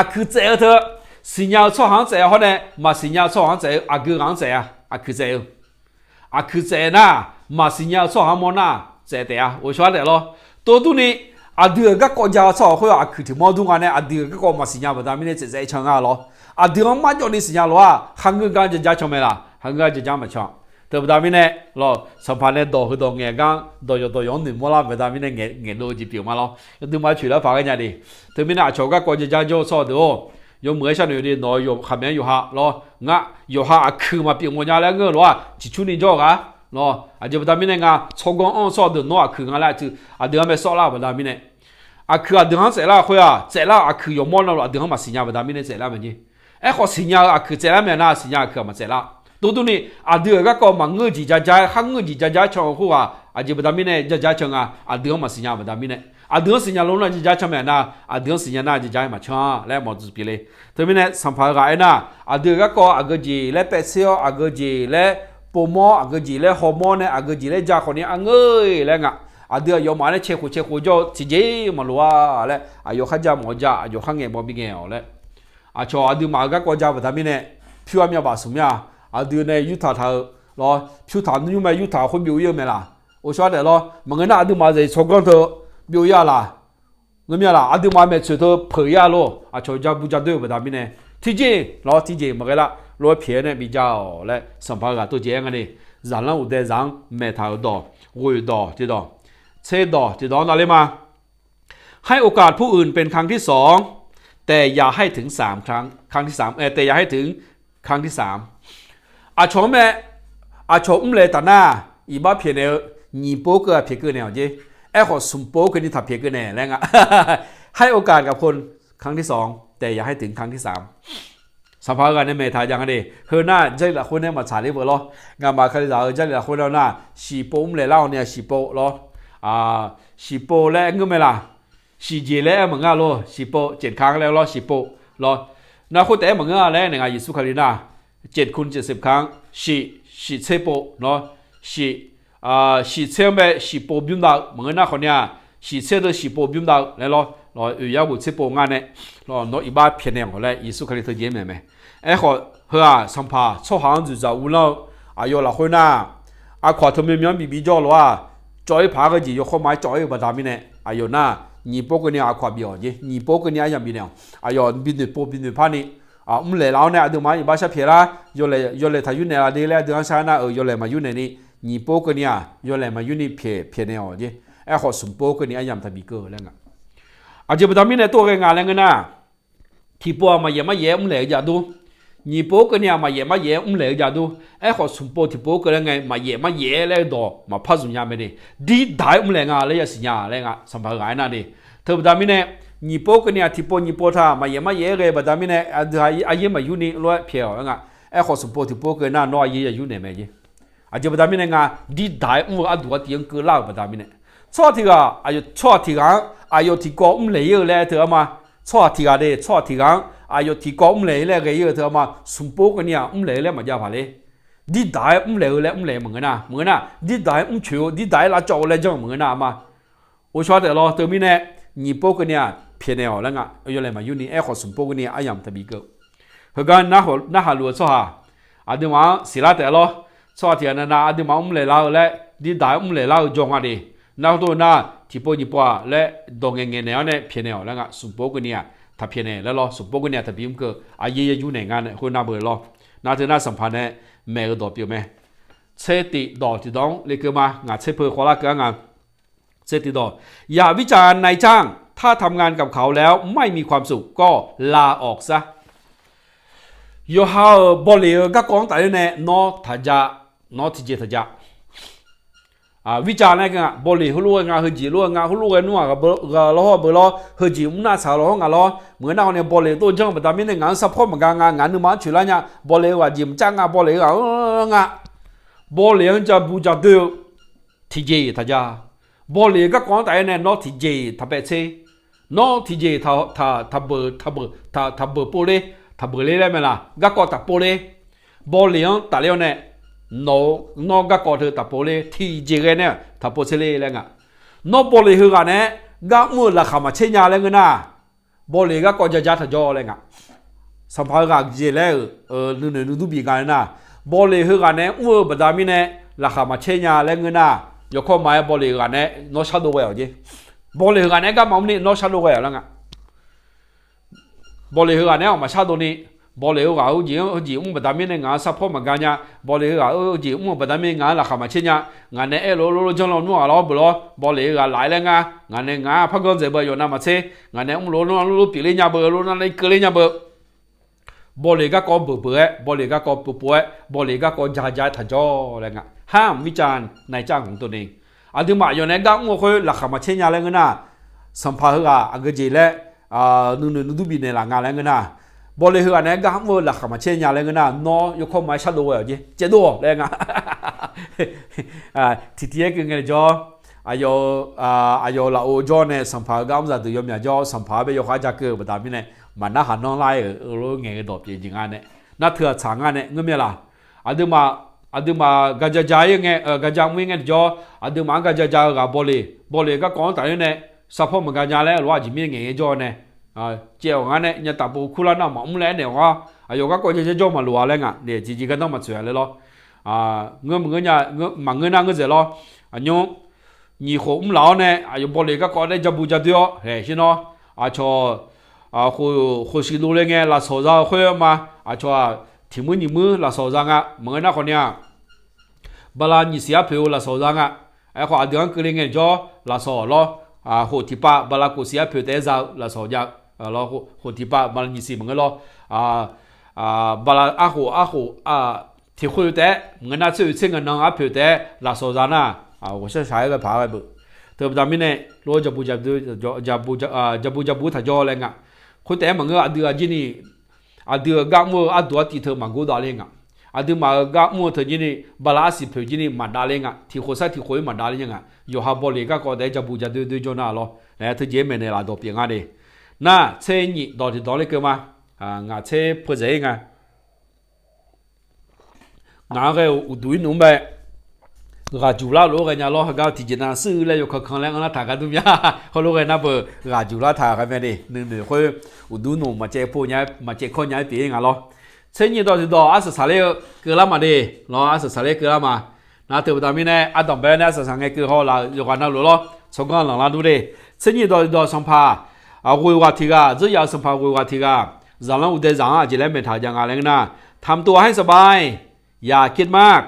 Aqkuiq tsaef-eu teu, siqnya-eu tsawrhaq-anr tsaef hawr nae maqsiqnya-eu tsawrhaq-anr tsaef-eu, aqgeu ghaq-anr tsaef-a. Aqkuiq tsaef-eu, aqkuiq tsaef nar, maqsiqnya-eu tsawrhaq-anr mawr nar tsaef taef-a. Ghovshaw-aer taef lawr. Tov durni, aqdui-euq garkawv ja-eu tsawrhaq khoer-aq, aqkuiq tiq mawr dur nga nae aqdui-euq garkawv maqsiqnya baqda mirnae tsaefdzaef can nga lawr. Aqdui-anr marjawvni siqnya lof-aq, kharngeur gar jajar can mae laq, kharngeur gar jajar maqcan. Teubaqda mirnae, lawr, sanqpaq nae dawq heudawq ngaeq gar dawq yawqdawq yawq-anr noeqmawr lar baqda mirnae ngaeq, ngaeqdov-eu jeq pyeuf ma lawr. Aqduimaf-anr coeq lar paq ghae nya de. Teumirnae aqcawq garkawv jajar jawr-eu tsawrhaq deuq-or, yawmuiq-aer sharnoeq de. Nawq-eu khaqmae-anr yawqha lawr, ngar yawqha aqkuiq maqpyeuf mawf nya laer ngeur-eu lof-aq, ciqcurni jawr-eu ghaq lawr. Aqjeq baqda mirnae nga tsawrganr anr-eu tsawrhaq deuq nawr aqkuiq nga laer aqtui, aqdui-anr mae sawr lar-eu baqda mirnae, aqkuiq aqdui-anr tsaeflar-eu khoer-aq, tsaeflar-eu aqkuiq yawqmawr navluf aqdui-anr maqsiqnya baqda mirnae tsaeflar mae jeq. Aerkhawf siqnya-eu aqkuiq tsaeflar mae nar, siqnya aqkuiq-aq maqtsaeflar. Tov durni, aqdui-euq garkawv maqngeur-eu jeq jajar-aer, kharngeur-eu jeq jajar-aer can-eu khoerghaq aqjeq baqda mirnae jajar can nga, aqdui-anr maqsiqnya baqda mirnae. Aqdui-anr siqnya lof nar jajar can mae nar, aqdui-anr siqnya nar jajar-aer maqcan laer mawf dzuq pyeuf le. Teumirnae sanqpaq-eu ghaq aernar, aqdui-euq garkawv aqgeu jeq laer paev tser-awr, aqgeu jeq laer povmawr, aqgeu jeq laer hawmawr nae, aqgeu jeq laer ja khawf ni arngeur laer nga. Aqdui aqyawfmaf nae cae khof cae khof jawr-eu tiqjeq maqloq-a laer, aqyawf kharja mawf-eu ja, aqyawf kharngaeq mawf bingaeq-awq laer. Aqcawq aqduimaf-euq garkawv ja baqda mirnae, pyur armyav baf smq mir-a. Aqdui nae yurtaq taq-eu lawr, pyur taq nymr mae, yurtaq khoer byov ir-eu mae laq. Ghovshaw-aer taef lawr, maqngeur nar aqduimaf-euq zaeq tsawrganr teu byov ir-a laq. Ngeur mir-a laq, aqduimaf maeqtsoeq teu peuq ir-a lor. Aqcawq ja bu ja doer-eu baqda mirnae, tiqjeq lawr, tiqjeq maqghae lar lof-aer pyaeq-aer nae bi ja-awq laer sanqpaq-eu ghaq tov jeq-aer nga ni, zaqlanr uqdae zaq-anr maeqtaq-euq dawq, ghoeq dawq tiqdawq, tser dawq tiqdawq-anr navler ma. ให้โอกาสผู้อื่นเป็นครั้งที่สอง แต่อย่าให้ถึงสามครั้ง ครั้งที่สาม เอ่อ แต่อย่าให้ถึงครั้งที่สาม Aqcawq-anr mae, aqcawq mrlaeq taf nar, iqbax pyaeqnaeq-eu, nyiq pov-aer keuv-aq pyaeq keuv naeq-awq jer. Aerkhawf smq pov-aer keuvni taq pyaeq keuv naeq laer nga. ให้โอกาสกับคน ครั้งที่สอง แต่อย่าให้ถึงครั้งที่สาม Sanqpaq-eu ghaq nae maeqtaq ja nga de. Heu nar Jarlif lafkhoer nae maqtsaq ler beu lawr. Ngamaf Kalizaq-eu Jarlif lafkhoer nar nar, shiqpov mrlaeq lar-awq ni-a shiqpov lawr. Shiqpov laer aer ngeur mae laq. Shiqjeq laer aer maqngeur-a lor, shiqpov เจ็ดครั้ง laer lawr, shiqpov lawr. Nar khoer taef-aer maqngeur-a laer naeq nga Yeqsur Kali nar, เจ็ดคูณเจ็ดสิบครั้ง shiq, shiq tser pov lawr. Shiq, shiq tser-anr bae shiqpov bymr dav-eu maqngeur nar khawf ni-a, shiq tser deuq shiqpov bymr dav-eu laer lawr. Oeq yar bof tser pov ngar nae lawr, nawr iqbax pyaeqnaeq-awq laer Yeqsur Kali teujeq-aer maeq mae. Aerkhawf heu-aq sanqpaq tsawrhaq-anr dzoeqdzaq uvlanr-eu aqyawf lafkhoer nar, aqkawq-aq teu myawmyawr-anr bibif jawr-eu lof-aq, cawv-ir paq-aer ghae jeq yawkawr ma-aer cawv-ir-eu baqda mirnae, aqyawf nar nyiq pov keuvni aqkawq-aq bif-awq jer. Nyiq pov keuvni aryamq bifnaeq-awq. Aqyawf bi noeqpov bi noeqpar ni, mrlaeq laf-awr nae aqduimaf-anr iqbax sharpyaeq lar, yawlaeq, yawlaeq taqyur naeq laf de laer aqdui-anr shar nar-euq yawlaeq maqyur naeq ni, nyiq pov keuvni-aq yawlaeq maqyur ni pyaeq, pyaeqnaeq-awq jer. Aerkhawf smq pov keuvni aryamq taqbi keuv laer nga. Aqjeq baqda mirnae tov ghae nga laer ngeur nar, tiqpov-aq maqyaef maryaef-aer mrlaeq-eu jav dur. Nyiq pov keuvni-aq maqyaef maryaef-aer mrlaeq-eu jav dur. Aerkhawf smq pov tiqpov-aer keuv laer ngae maqyaef maryaef-aer laer-eu dawq maqpar zmq nya mae de. Dirdaq-aer mrlaeq nga laer yasiq nya laer nga, sanqpaq-eu ghaq aernar de. Teubaqda mirnae, nyiq pov keuvni-aq tiqpov nyiq pov taq maqyaef maryaef-aer ghae baqda mirnae, aqdui-aq aryaer maqyur ni lof-aer pyaeq-awq laer nga. Aerkhawf smq pov tiqpov-aer keuv nar nawr aryaer yayur naeq mae jer. Aqjeq baqda mirnae nga, dirdaq-aer mr-eu arduq artiv-anr keuvlar-euq baqda mirnae, tsawrhaq tiq ghaq, aqyawf tsawrhaq tiq ghaq-anr aqyawf tiqkawv mrlaeq-ir-eu laer teu-a ma. Tsawrhaq tiq ghaq de, tsawrhaq tiq ghaq-anr aqyawf tiqkawv mrlaeq-ir laer ghae-ir-eu teu-a ma. Smq pov keuvni-aq mrlaeq-eu laer maqjav paq ler. Dirdaq-aer mrlaeq-eu laer mrlaeq maqngeur nar, maqngeur nar, dirdaq-aer mrcoeq-eu, dirdaq-aer lavcawv-eu laer janr maqngeur nar-a ma. Ghovshaw taef lawr teumirnae, nyiq pov keuvni-aq pyaeqnaeq-awq laer nga, yawlaeq maqyur ni. Aerkhawf smq pov keuvni aryamq taqbi keuv. Heugar narhaq luf-eu tsawrhaq aqduimaf-anr siqlar taef lawr. Tsawrhaq tiq ghaq navnav aqduimaf-anr mrlaeq lar-eu laer, dirdaq-aer mrlaeq lar-eu jawr nga de. Nar khoertav nar, tiqpov nyiq pov-aq laer dawq ngaeqngaeq naeq-awr nae pyaeqnaeq-awq laer nga. Smq pov keuvni-aq taq pyaeqnaeq laer lawr, smq pov keuvni-aq taqbi mr keuv, aqyaer yayur naeq nga nae khoernar beu lawr. Nar teu nar sanqpaq nae maeq-eu dawq pyeuf mae. Tser tiq dawq tiqdawq-anr lekeuv ma, ngaq tser peu khawvlar keuv-ar nga. Tser tiq dawq, อย่าวิจารณ์นายจ้าง ถ้าทำงานกับเขาแล้วไม่มีความสุขก็ลาออกซะ Yawqha-euq bawleq-eu garkawv-anr tafler nae nawr taq ja, nawr tiqjeq taq ja. Wircav nae nga, bawleq heulof-aer nga, heujeq lof-aer nga, heulof-aer nmr-aq ghaq lawr hawr beu lawr, heujeq mrnar tsaq-eu lawr hawr nga lawr, maqngeur nar khawf nae bawleq dov janr-eu baqda mirnae ngaq-anr sarpawr maqga nga, ngaq nuima-anr coeqlar nya, bawleq-eu ghaq jeq maqcav nga, bawleq-eu ghaq-anr nga, bawleq-anr ja bu ja doer-eu tiqjeq taq ja. Bawleq-eu garkawv-anr tafler nae nawr tiqjeq taq paev tser, nawr tiqjeq taq, taq, taq beuq, taq beuq, taq, taq beuq pov ler, taq beuq ler laer mae laq, garkawv taq pov ler. Bawleq-anr tafler-awr nae, nawq-eu, nawr garkawv teu taq pov ler, tiqjeq ghae nae taq pov tser ler laer nga. Nawr bawleq heughaq nae gar mr-eu laqkhaq maqtser nya laer ngeur nar, Bawleq garkawv jaja taqjawr laer nga. Sanqpaq heughaq jeq laer-euq nuinoeq nuidur bif nga laer nar, bawleq heughaq nae mr-eu baqda mirnae laqkhaq maqcaer nya laer ngeur nar, yawkawr maqaer bawleq heughaq nae nawr shardov ghae-awq jeq. Bawleq heughaq nae garma mrni nawr shardov ghae-awq laer nga. Bawleq heughaq nae-awq maqshardov ni, bawleq heughaq heujeq heujeq mr baqda mirnae ngaq-anr sarpawr maqga nya, bawleq heughaq heujeq mr-eu baqda mirnae ngaq-anr laqkhaq maqcaer nya, ngaq nae aerlof-aer lof-aer janrlawr nmr-aq lawr beuq lawr, bawleq heughaq laf-aer laer ngar, ngaq nae ngaq-anr par ganr dzaeq beu yawf nav maqtser, ngaq nae mrlof-aer lof-aer lof-aer pyeufler nya beu, lof-aer nar ler keuvler nya beu. Bawleq garkawv beuq beuq-aer, bawleq garkawv pov pov-aer, bawleq garkawv ja ja-aer taqjawr laer nga. Har mqmir cav nae cav hmq tov ni. Aqduimaf yawf nae gar mr-eu khoer laqkhaq maqcaer nya laer ngeur nar, sanqpaq heughaq aqgeu jeq laer nuinoeq nuidur bif naeqlaf nga laer ngeur nar, bawleq heughaq nae gar mr-eu laqkhaq maqcaer nya laer ngeur nar, nawr yawkawr maqaer shardov ghae-awq jeq, caevdov-awq laer nga. Tiqtiv-aer keuv ngae jawr, aqyawf-eu lafov jawr nae sanqpaq-eu gar mr zaqdeuq yawmyaq jawr, sanqpaq-anr bae yawkhav-aer ja keuv-eu baqda mirnae, maqnar haq nanr lar-aer-euq lof ngaeq-eu dawq pyeuf jeq nga nae, nar teu-aq tsaq nga nae ngeur myav laq. Aqduimaf, aqduimaf ga ja ja-ir ngae, ga ja mr-ir ngae tiqjawr, aqduimaf-anr ga ja ja-eu ghaq bawleq, bawleq garkawv-anr tafler nae sarpawr maqga nya laer lof-aer aqjeq mirnae ngaeq-aer jawr nae, caev-awq ngar nae nyataf pov kurlar nar maqmr laer aernaeq-awq-ar, aqyawf garkawv ja ja jawr maqloq-a laer nga. Tiqjeq gardanr maqtsoeq-a laer lawr. Ngeur maqngeur nar ngeur dzaeq lawr. Aqnymr nyiq khof mr laf-awr nae aqyawf bawleq garkawv nae ja bu ja doer-awr haeq shir nawr, aqcawq khof siq dovle ngae lafsawq za-eu khoer ma. Aqcawq-aq tiq muir nyiq muir lafsawq za nga. Maqngeur nar khawf ni-aq, bala nyiq siq arpoeq-eu lafsawq za nga. Aerkhawf aqdui-anr keuvle ngae jawr lafsawq lawr, khof tiqpav bala kof siq arpoeq taef-aer za-eu lafsawq jav-eu, khof tiqpav bala nyiq siq maqngeur lawr. Bala arkhof arkhof tiq khoer taef-aer maqngeur nar tser oeq tser ngae nan arpoeq taef-aer lafsawq za nar, ghawqshaq shaq-aer ghae paq-aer ghae beuq. Teu baqda mirnae lof-aer ja bu ja bu taqjawr laer nga. Khoer taef-aer maqngeur aqdui aqjir ni, aqdui-euq gar mr-eu arduq artiv teu maqgor davler nga. Aqduimaf-euq gar mr-eu teu jir ni, bala arsiq poeq jir ni maqdavler nga. Tiq khof sar tiq khof-ir maqdavler nya nga. Yawqha bawleq garkawv taef-aer ja bu ja doer doer jawr nar lawr. Laer teujeq-aer maeqnaeq laf dawq pyeuf nga de. Nar tser nyiq dawq tiqdawq ler keuv ma. Ngaq tser peudzaeq-ir nga. Ngaq-anr ghae-euq uqduq-ir nmr bae ghaq juq lar lof-aer ghae nya lawr. Heugar tiqjeq nav suir laer yawkan kan laer anr lar taq gar dur mya. Heulof ghae nar beuq ghaq juq lar taq ghae mae de. Nuinoeq khoer uqduq nmr maqcaev pov nya-aer maqcaev kawr nya-aer pyeuf-ir nga lawr. Tser nyiq dawq tiqdawq arsaq saqler-eu keuvlar ma de. Lawr arsaq saqler keuvlar ma. Nar teu baqda mirnae ardanqbae nae arsaq saq ngae keuv haw laf yawqghaq navluf lawr tsawrganr lanqlar dur de. Tser nyiq dawq tiqdawq sanqpaq ghoeq ghaq tiq ghaq, dzeur yaf-eu sanqpaq ghoeq ghaq tiq ghaq, zaqlanr uqdae zaq-anr aqjeq laer maeqtaq ja nga laer ngeur nar, ทำตัวให้สบาย อย่าคิดมาก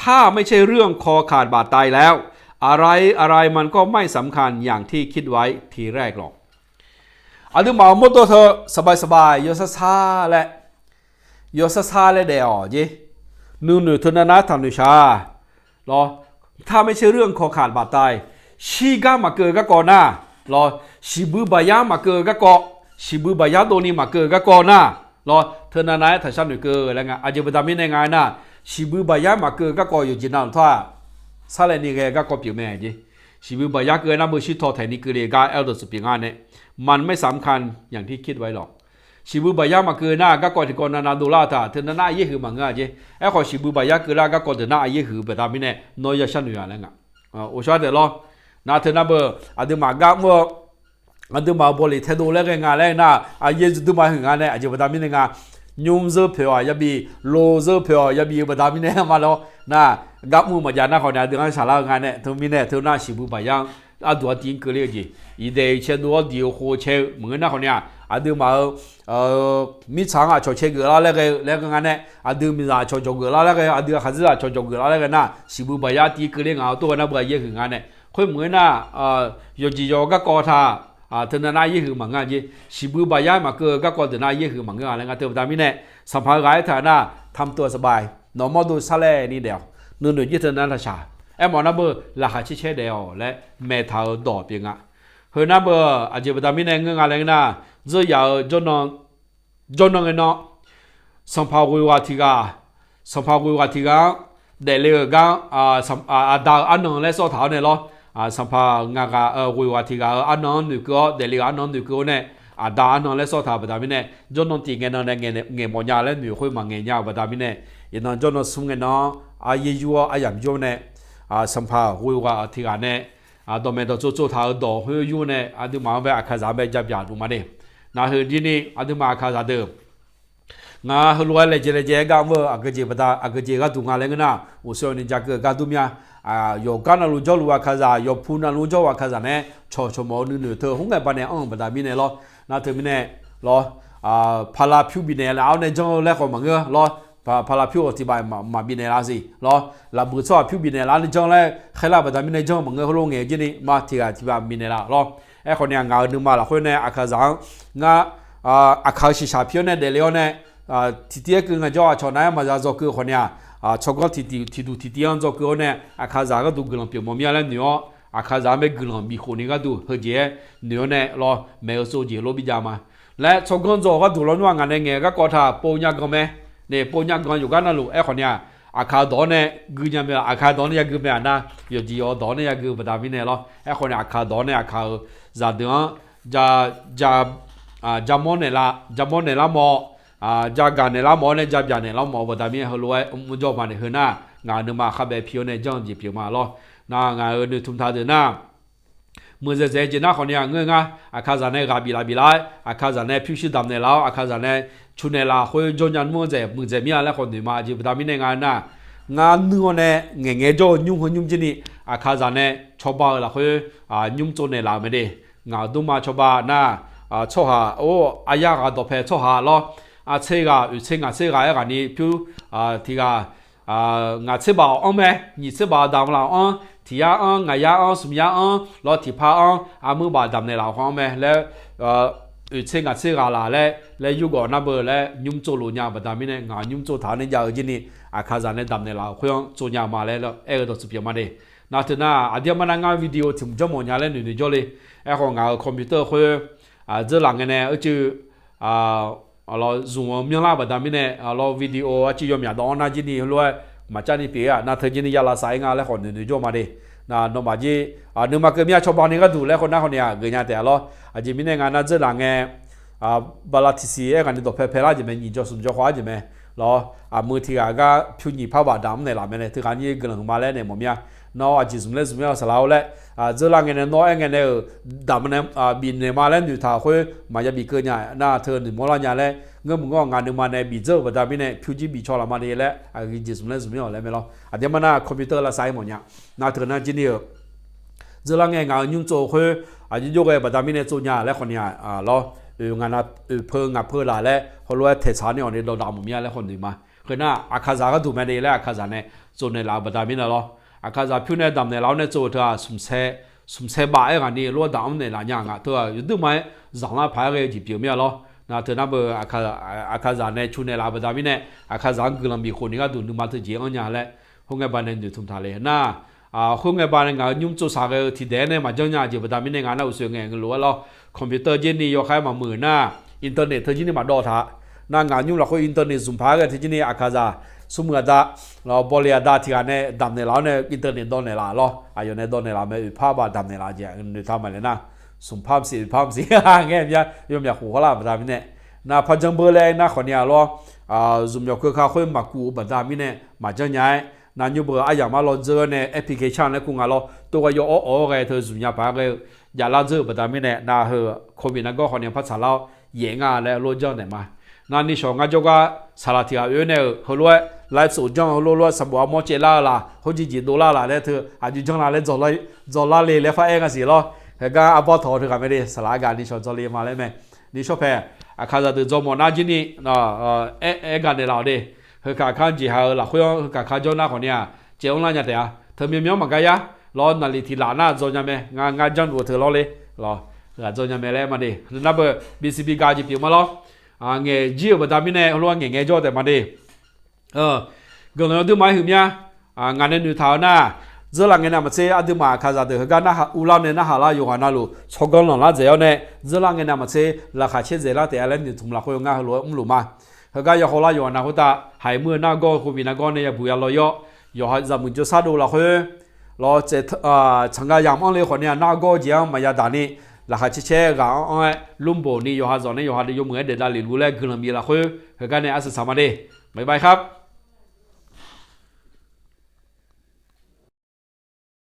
ถ้าไม่ใช่เรื่องคอขาดบาดตายแล้ว อะไรอะไรมันก็ไม่สำคัญอย่างที่คิดไว้ทีแรกหรอก Aqduimaf-euq mawrdo teu saqbae saqbae yawsar sar laer, yawsar sar laer daef-awq jeq. Nuinoeq teu navnav taqnoeq shaq lawr. ถ้าไม่ใช่เรื่องคอขาดบาดตาย shirgar maqkeuv-eu garkawv nar lawr, shiqbuir baqyar maqkeuv-eu garkawv, shiqbuir baqyar dovni maqkeuv-eu garkawv nar lawr, teu navnav-aer taqshar noeqkeuv laer nga. Aqjeq baqda mirnae nga aernar, shiqbuir baqyar maqkeuv-eu garkawv yawqjeq navluf tar-aq, sarlaevni ghae-eu garkawv pyeuf mae jeq. Shiqbuir baqyar keuv-aer nar beu shirtaw taeqni keuvle gar aerdawq tsuif pyeuf nga nae, มันไม่สำคัญอย่างที่คิดไว้หรอก Shiqbuir baqyar maqkeuv nar garkawv tiqkawv navnav dovlar-eu taq teu navnav aqyaer huiq maqngeur-a jeq. Aerkhawf shiqbuir baqyar keuvlar garkawv deuq nar aqyaer huiq-eu baqda mirnae nawr yashar noeq-a laer nga. Ghofshawr taef lawr. Nar teu nar beu aqduimaf gar mr-eu aqduimaf-euq bawleq taedov laer ghae nga laer nar, aqyaer zuqduima huiq nga nae aqjeq baqda mirnae nga. Nymr zeur poeq-awq yabif, lo zeur poeq-awq yabif-eu baqda mirnae ma lawr. Nar gar mr-eu maqjav nar khawf nae aqdui-anr shaqlar-eu nga nae teu mirnae teu nar shiqbuir baqyar-anr arduq artiv-anr keuvle-eu jeq. Iqdaeq-iq cae dov-awr diq-eu khof cae-eu maqngeur nar khawf nae-aq, aqduimaf-euq mirtsaq-anr aqcawq cae geuflar laer ghae-eu laer nga nae, aqdui miqzaq aqcawq jawqgeuf lar laer ghae-eu, aqdui aqkhaqzir aqcawq jawqgeuf lar laer ghae nar, shiqbuir baqyar tiv keuvle ngaq-eu tov ghae nar beu aqyaer huiq nga nae. Khoer maqngeur nar, yawqjeq yawq garkawv taq teu navnav aqyaer huiq maqngeur-a jeq. Shiqbuir baqyar maqkeuv-eu garkawv deuq nar aqyaer huiq maqngeur-a laer nga teu baqda mirnae, sanqpaq-eu ghaq aertaq nar, ทำตัวสบาย nawq mawrdo sarlaevni daef-awq. Nuinoeq jir teu navnav taqshaq. Aermawf nar beu laqkhaq caer caer daef-awq laer maeqtaq-eu dawq pyeuf nga. Heu nar beu aqjeq baqda mirnae ngeur nga laer nar, dzeur yaf-eu jawrnan ngae nan, sanqpaq ghoeq ghaq tiq ghaq, sanqpaq ghoeq ghaq tiq ghaq-anr daefle-euq gar, aqda-euq arnan laer sawr taq-awr nae lawr. Sanqpaq ngaq ghaq ghoeq ghaq tiq ghaq-euq arnan-anr noeqkeuv-awr daefle-euq arnan-anr noeqkeuv-awr nae, aqda arnan laer sawr taq-euq baqda mirnae, jawrnan tiq ngae nan nae ngaeq mawf nya laer noeq khoer maqngaeq nya-eu baqda mirnae, iqnan jawrnan smr ngae nan-anr aryaer yur-awr aryamq jawr nae, sanqpaq ghoeq ghaq tiq ghaq nae dawqmaeq dawqtsov tsov taq-euq dawq khoer yur nae aqduimaf-anr bae aqkaqzaq-anr bae jabyaq luf ma de. Nar heu jir ni aqduimaf aqkaqzaq deuq, ngar heulof-aer laejae laejae-aer gar mr-eu aqgeujeq baqda aqgeujeq gharduq nga laer ngeur nar, uqshoe ni ja keuv-eu gar dur mya. Yawqgar navluf jawrluf-eu aqkaqzaq, yawqpu navluf jawr-eu aqkaqzaq nae cawqcawq mawf-eu nuinoeq teu khoerngae banae anr-eu baqda mirnae lawr. Nar teu mirnae lawr, paqlav pyur bifnaeq laf-awr nae janr-eu laer khawf maqngeur lawr. Paqlav pyur-awq tiq baf maqbifnaeq laf siq lawr. Lafbuiq tsawrhaq pyur bifnaeq laf-awr nae janr laer khaerlar baqda mirnae janr-eu maqngeur, heulof ngaeq jir ni ma tiq ghaq tiq baf bifnaeq laf lawr. Aerkhawf ni-aq, ngaq-euq nuima lafkhoer nae aqkaqzaq-anr ngar aqkaq-eu shiqshaq pi-awr nae daefle-awr nae, tiqtiv-aer keuv ngaejawr aqcawq nav-aer maqza dzaw keuv khawf ni-aq, tsawrganr tiqtiv tiqduq tiqtiv-anr dzaw keuv-awr nae aqkaqzaq gharduq guiqlanq pyeuf mawf mir-a laer noeq-awr, aqkaqzaq-anr bae guiqlanq bifkhof ni gharduq heujeq-aer noeq-awr nae lawr, maeq-eu tsov jeq lof bijav ma. Laer tsawrganr dzaw-eu gharduq lawnymr-aq, ngaq nae ngaeq-eu garkawv taq pov nya gan mae. Nae pov nya gan yawqgar navluf aerkhawf ni-aq, aqkaq dawq-awr nae gui nya mae, aqkaq dawq-awr nae yagui mae-aq nar, yawqjeq yawq dawq-awr nae yagui baqda mirnae lawr. Aerkhawf ni aqkaq dawq-awr nae aqkaq-euq zaqdeuq-anr ja, ja, jamawr naeqla, jamawr naeqlar mawf, jagaq naeqlar mawf-awr nae jabyaq naeqlar mawf-eu baqda mirnae heulof-aer mrjawr ma nae heu nar, ngaq-euq nuima kharbae pi-awr nae janr-eu jeq pyeuf ma lawr. Nar ngaq-euq noeqtmq taq deuq nar, muiqdzaeq dzaeq-eu jeq nar khawf ni-aq ngeur ngar, aqkaqzaq nae ghaq biflaf biflaf-aer, aqkaqzaq nae pyurshuir damq naeqlaf-awr, aqkaqzaq nae cu naeqlaf khoer jawr nya nmr-anr dzaeq muiqdzaeq mir-a laer khawf noeq ma jeq baqda mirnae nga nar, ngar nuir-awr nae ngaeqngae jawr-eu nymr heu nymr jir ni, aqkaqzaq nae cawba-eu lafkhoer nymr tsov naeqlaf-euq mae de. Ngaq-euq dmrma cawba nar, tsawrhaq or aryar ghaq dawqpae tsawrhaq lawr, aqtser ghaq oeqtser ngaqtser ghaq-aer ghaq ni pyur, tiq ghaq, ngaq tser baq-awq anr mae, nyiq tser baq damq laf-awq anr, tiq yar anr, ngaq yar anr, smq yar anr lawr, tiqpar anr, armuir baq damq naeqlaf-awq khawf anr mae laer, oeqtser ngaqtser ghaq laf laer laer yurgawf nar beu laer nymr tsov lof nya-eu baqda mirnae ngaq nymr tsov taq-awr nae jav-eu jir ni, aqkaqzaq nae damq naeqlaf-euq khoer-anr tsov nya ma laer aer-eu dawqtsuif pyeuf ma de. Nar teu nar aqdir armar nar ngar video tiq mq janr mawf nya laer noeqnoeq jawr le. Aerkhawf ngaq-euq computer khoer dzeurlaf ngae nae arcuiv lawr zmq-eu myanrlar baqda mirnae lawr video arcuiv yawmyaq dawv-anr nar jir ni heulof-aer maqcav ni pyeuf-a. Nar teu jir ni ya lavsav-ir nga laer khawf noeqnoeq jawr ma de. Nar nawmaf jir nuima keuv mir-a cawba ni gharduq laer khawf nar khawf ni-aq geuf nya taef-a lawr. Aqjeq mirnae nga nar dzeurlaf ngae, bala tiqsiq-aer ghaq ni dawqpae pae lar jeq mae, nyiq jawr smq jawr khawf-ar jeq mae lawr. Aqmui tiq ghaq gar pyur nyiq par baq damq-anr naeqlaf mae nae teughaq ni guiqlanq huiqma laer naeq mawf mir-a. Nawr aqjeq zmq laer zmq mir-a saqlaq-awr laer, dzeurlar ngae nae nawr aer ngae nae-euq damq nae bifnaeq ma laer noeqtaq khoer maqya bif keuv nya nar teu noeqmawr lar nya laer ngeur mq ngeur-awq. Ngaq nuima nae bif dzeur-euq baqda mirnae pyur jir bif caw laf ma de laer aqgeu jeq zmq laer zmq mir-awq laer mae lawr. Aqdir armar nar computer lavsav-ir mawf nya. Nar teu nar jir ni-euq dzeurlar ngae ngaq-euq nymr tsov-eu khoer aqjox jov ghae baqda mirnae tsov nya laer khawf ni-aq lawr, oeq ngaq na oeq peu ngaq peu laf laer heulof-aer taeqtsaq ni-awq ni dawqdaq mawf mir-a laer khawf noeq ma. Khoernar aqkaqzaq gharduq mae de laer aqkaqzaq nae tsov naeqlaf-eu baqda mirnae lawr. Aqkaqzaq pyur nae damq naeqlaf-awr nae tsov-eu teu-aq, smq sae baf-aer ghaq ni lof-aer damq-anr naeqlaf nya ngaq teu-aq yawduq ma-aer zaqlar paq-aer ghae-eu jeq pyeuf mir-a lawr. Nar teu nar beu aqkaqzaq nae cu naeqlaf-eu baqda mirnae aqkaqzaq-anr guiqlanq bifkhof ni gharduq nuima teu jeq-anr nya laer khoerngae baq nae noeqtmq taq le nar, khoerngae baq nae ngaq-euq nymr tsov saq ghae-eu tiqdaeq-aer nae maqjanr nya jeq baqda mirnae nga nar uqsoeq ngaeq lof-aer lawr. Computer jir ni yawkhaer maqmuiq nar, internet teu jir ni maqdawv taq. Nar ngaq nymr lafkhoer internet zmq paq-aer ghae teu jir ni aqkaqzaq smrmuiq aqda, bawle aqda tiq ghaq nae damq naeqlaf-awr nae internet dawv naeqlaf lawr. Aqyawf nae dawv naeqlaf mae oeqpar baq damq naeqlaf jeq noeqtaq maqle nar, smqpar mqsiq oeqpar mqsiq ngae mya yawmyaq khof khawr lar baqda mirnae. Nar par janr beur laer nar khawf ni-aq lawr, zmq yawq keuka khoer maqkuv-eu baqda mirnae maqjanr nya-aer nar nymr beu aryamq mar lawr dzeur-awr nae application laer kur nga lawr. Tov-aer yaw awr awr-awr ghae teu zmq nya paq-aer ghae-eu javlar dzeur-euq baqda mirnae nar heu covid nargawr khawf ni par tsaqlar-awr yaef nga laer lof janr naeq ma. Nar nishawq ngar jawrgar saqlaq tiq ghaq oe-aer nae-euq heulof-aer live tsov janr heulof lof-aer sanqbof armawr caev lar-eu laf khoerjeq jeq dovlar laf laer teu aqjox janr la laer dzawlar le laer far-aer nga siq lawr. Heugar arbawr tawq-eu teughaq mae de saqlaq argaq nishawq dzawle ma laer mae. Nishawr pae aqkaqzaq deuq dzaw mawf nar jir ni aer, aer gaq naeqlaf-awq de. Heukaq kar-anr jeqha-eu lafkhoer-anr heukaq kar jawr nar khawf ni-aq caev anr lar nya taef-a. Teumyanr myanr maqgar yar lawr, naqliq tiq laf nar dzaw nya mae. Ngar, ngar janrluf-eu teu lawr le lawr, ghaq dzaw nya mae laer ma de. Nar beu bisiq bi gaq jeq pyeuf ma lawr. Ngaeq jir-euq baqda mirnae heulof-aer ngaeqngae jawr taef ma de. Guiqlanq yawduq ma-aer huiq mya. Ngaq nae noeqtaq-eu nar, dzeurlar ngae navmaqtser aqduimaf aqkaqzaq deuq heugar nar uvlar nae narhaq lar yawqghaq navluf tsawrganr lanqlar dzaeq-awr nae dzeurlar ngae navmaqtser laqkhaq caer dzaeqlar taef-a laer noeqtmq lafkhoer ngar heulof-aer mrluf ma. Heugar yahaw lar yawqghaq nav khoertav haiq muir-eu nargawr-eu covid nargawr nae yabuq yalawr-awr yawqha zaqmuiq jawrsar dov lafkhoer lawr, tsanqgaq yamq anr le khawf ni-aq nargawr jeq-anr maqya daq ni laqkhaq caer caer ghaq anr anr-aer lmrboq ni yawqha zanq nae yawqha yawmuiq-aer daef davlef luf laer guiqlanq bif lafkhoer heugar nae arsaq saq ma de. Maqbaq kar.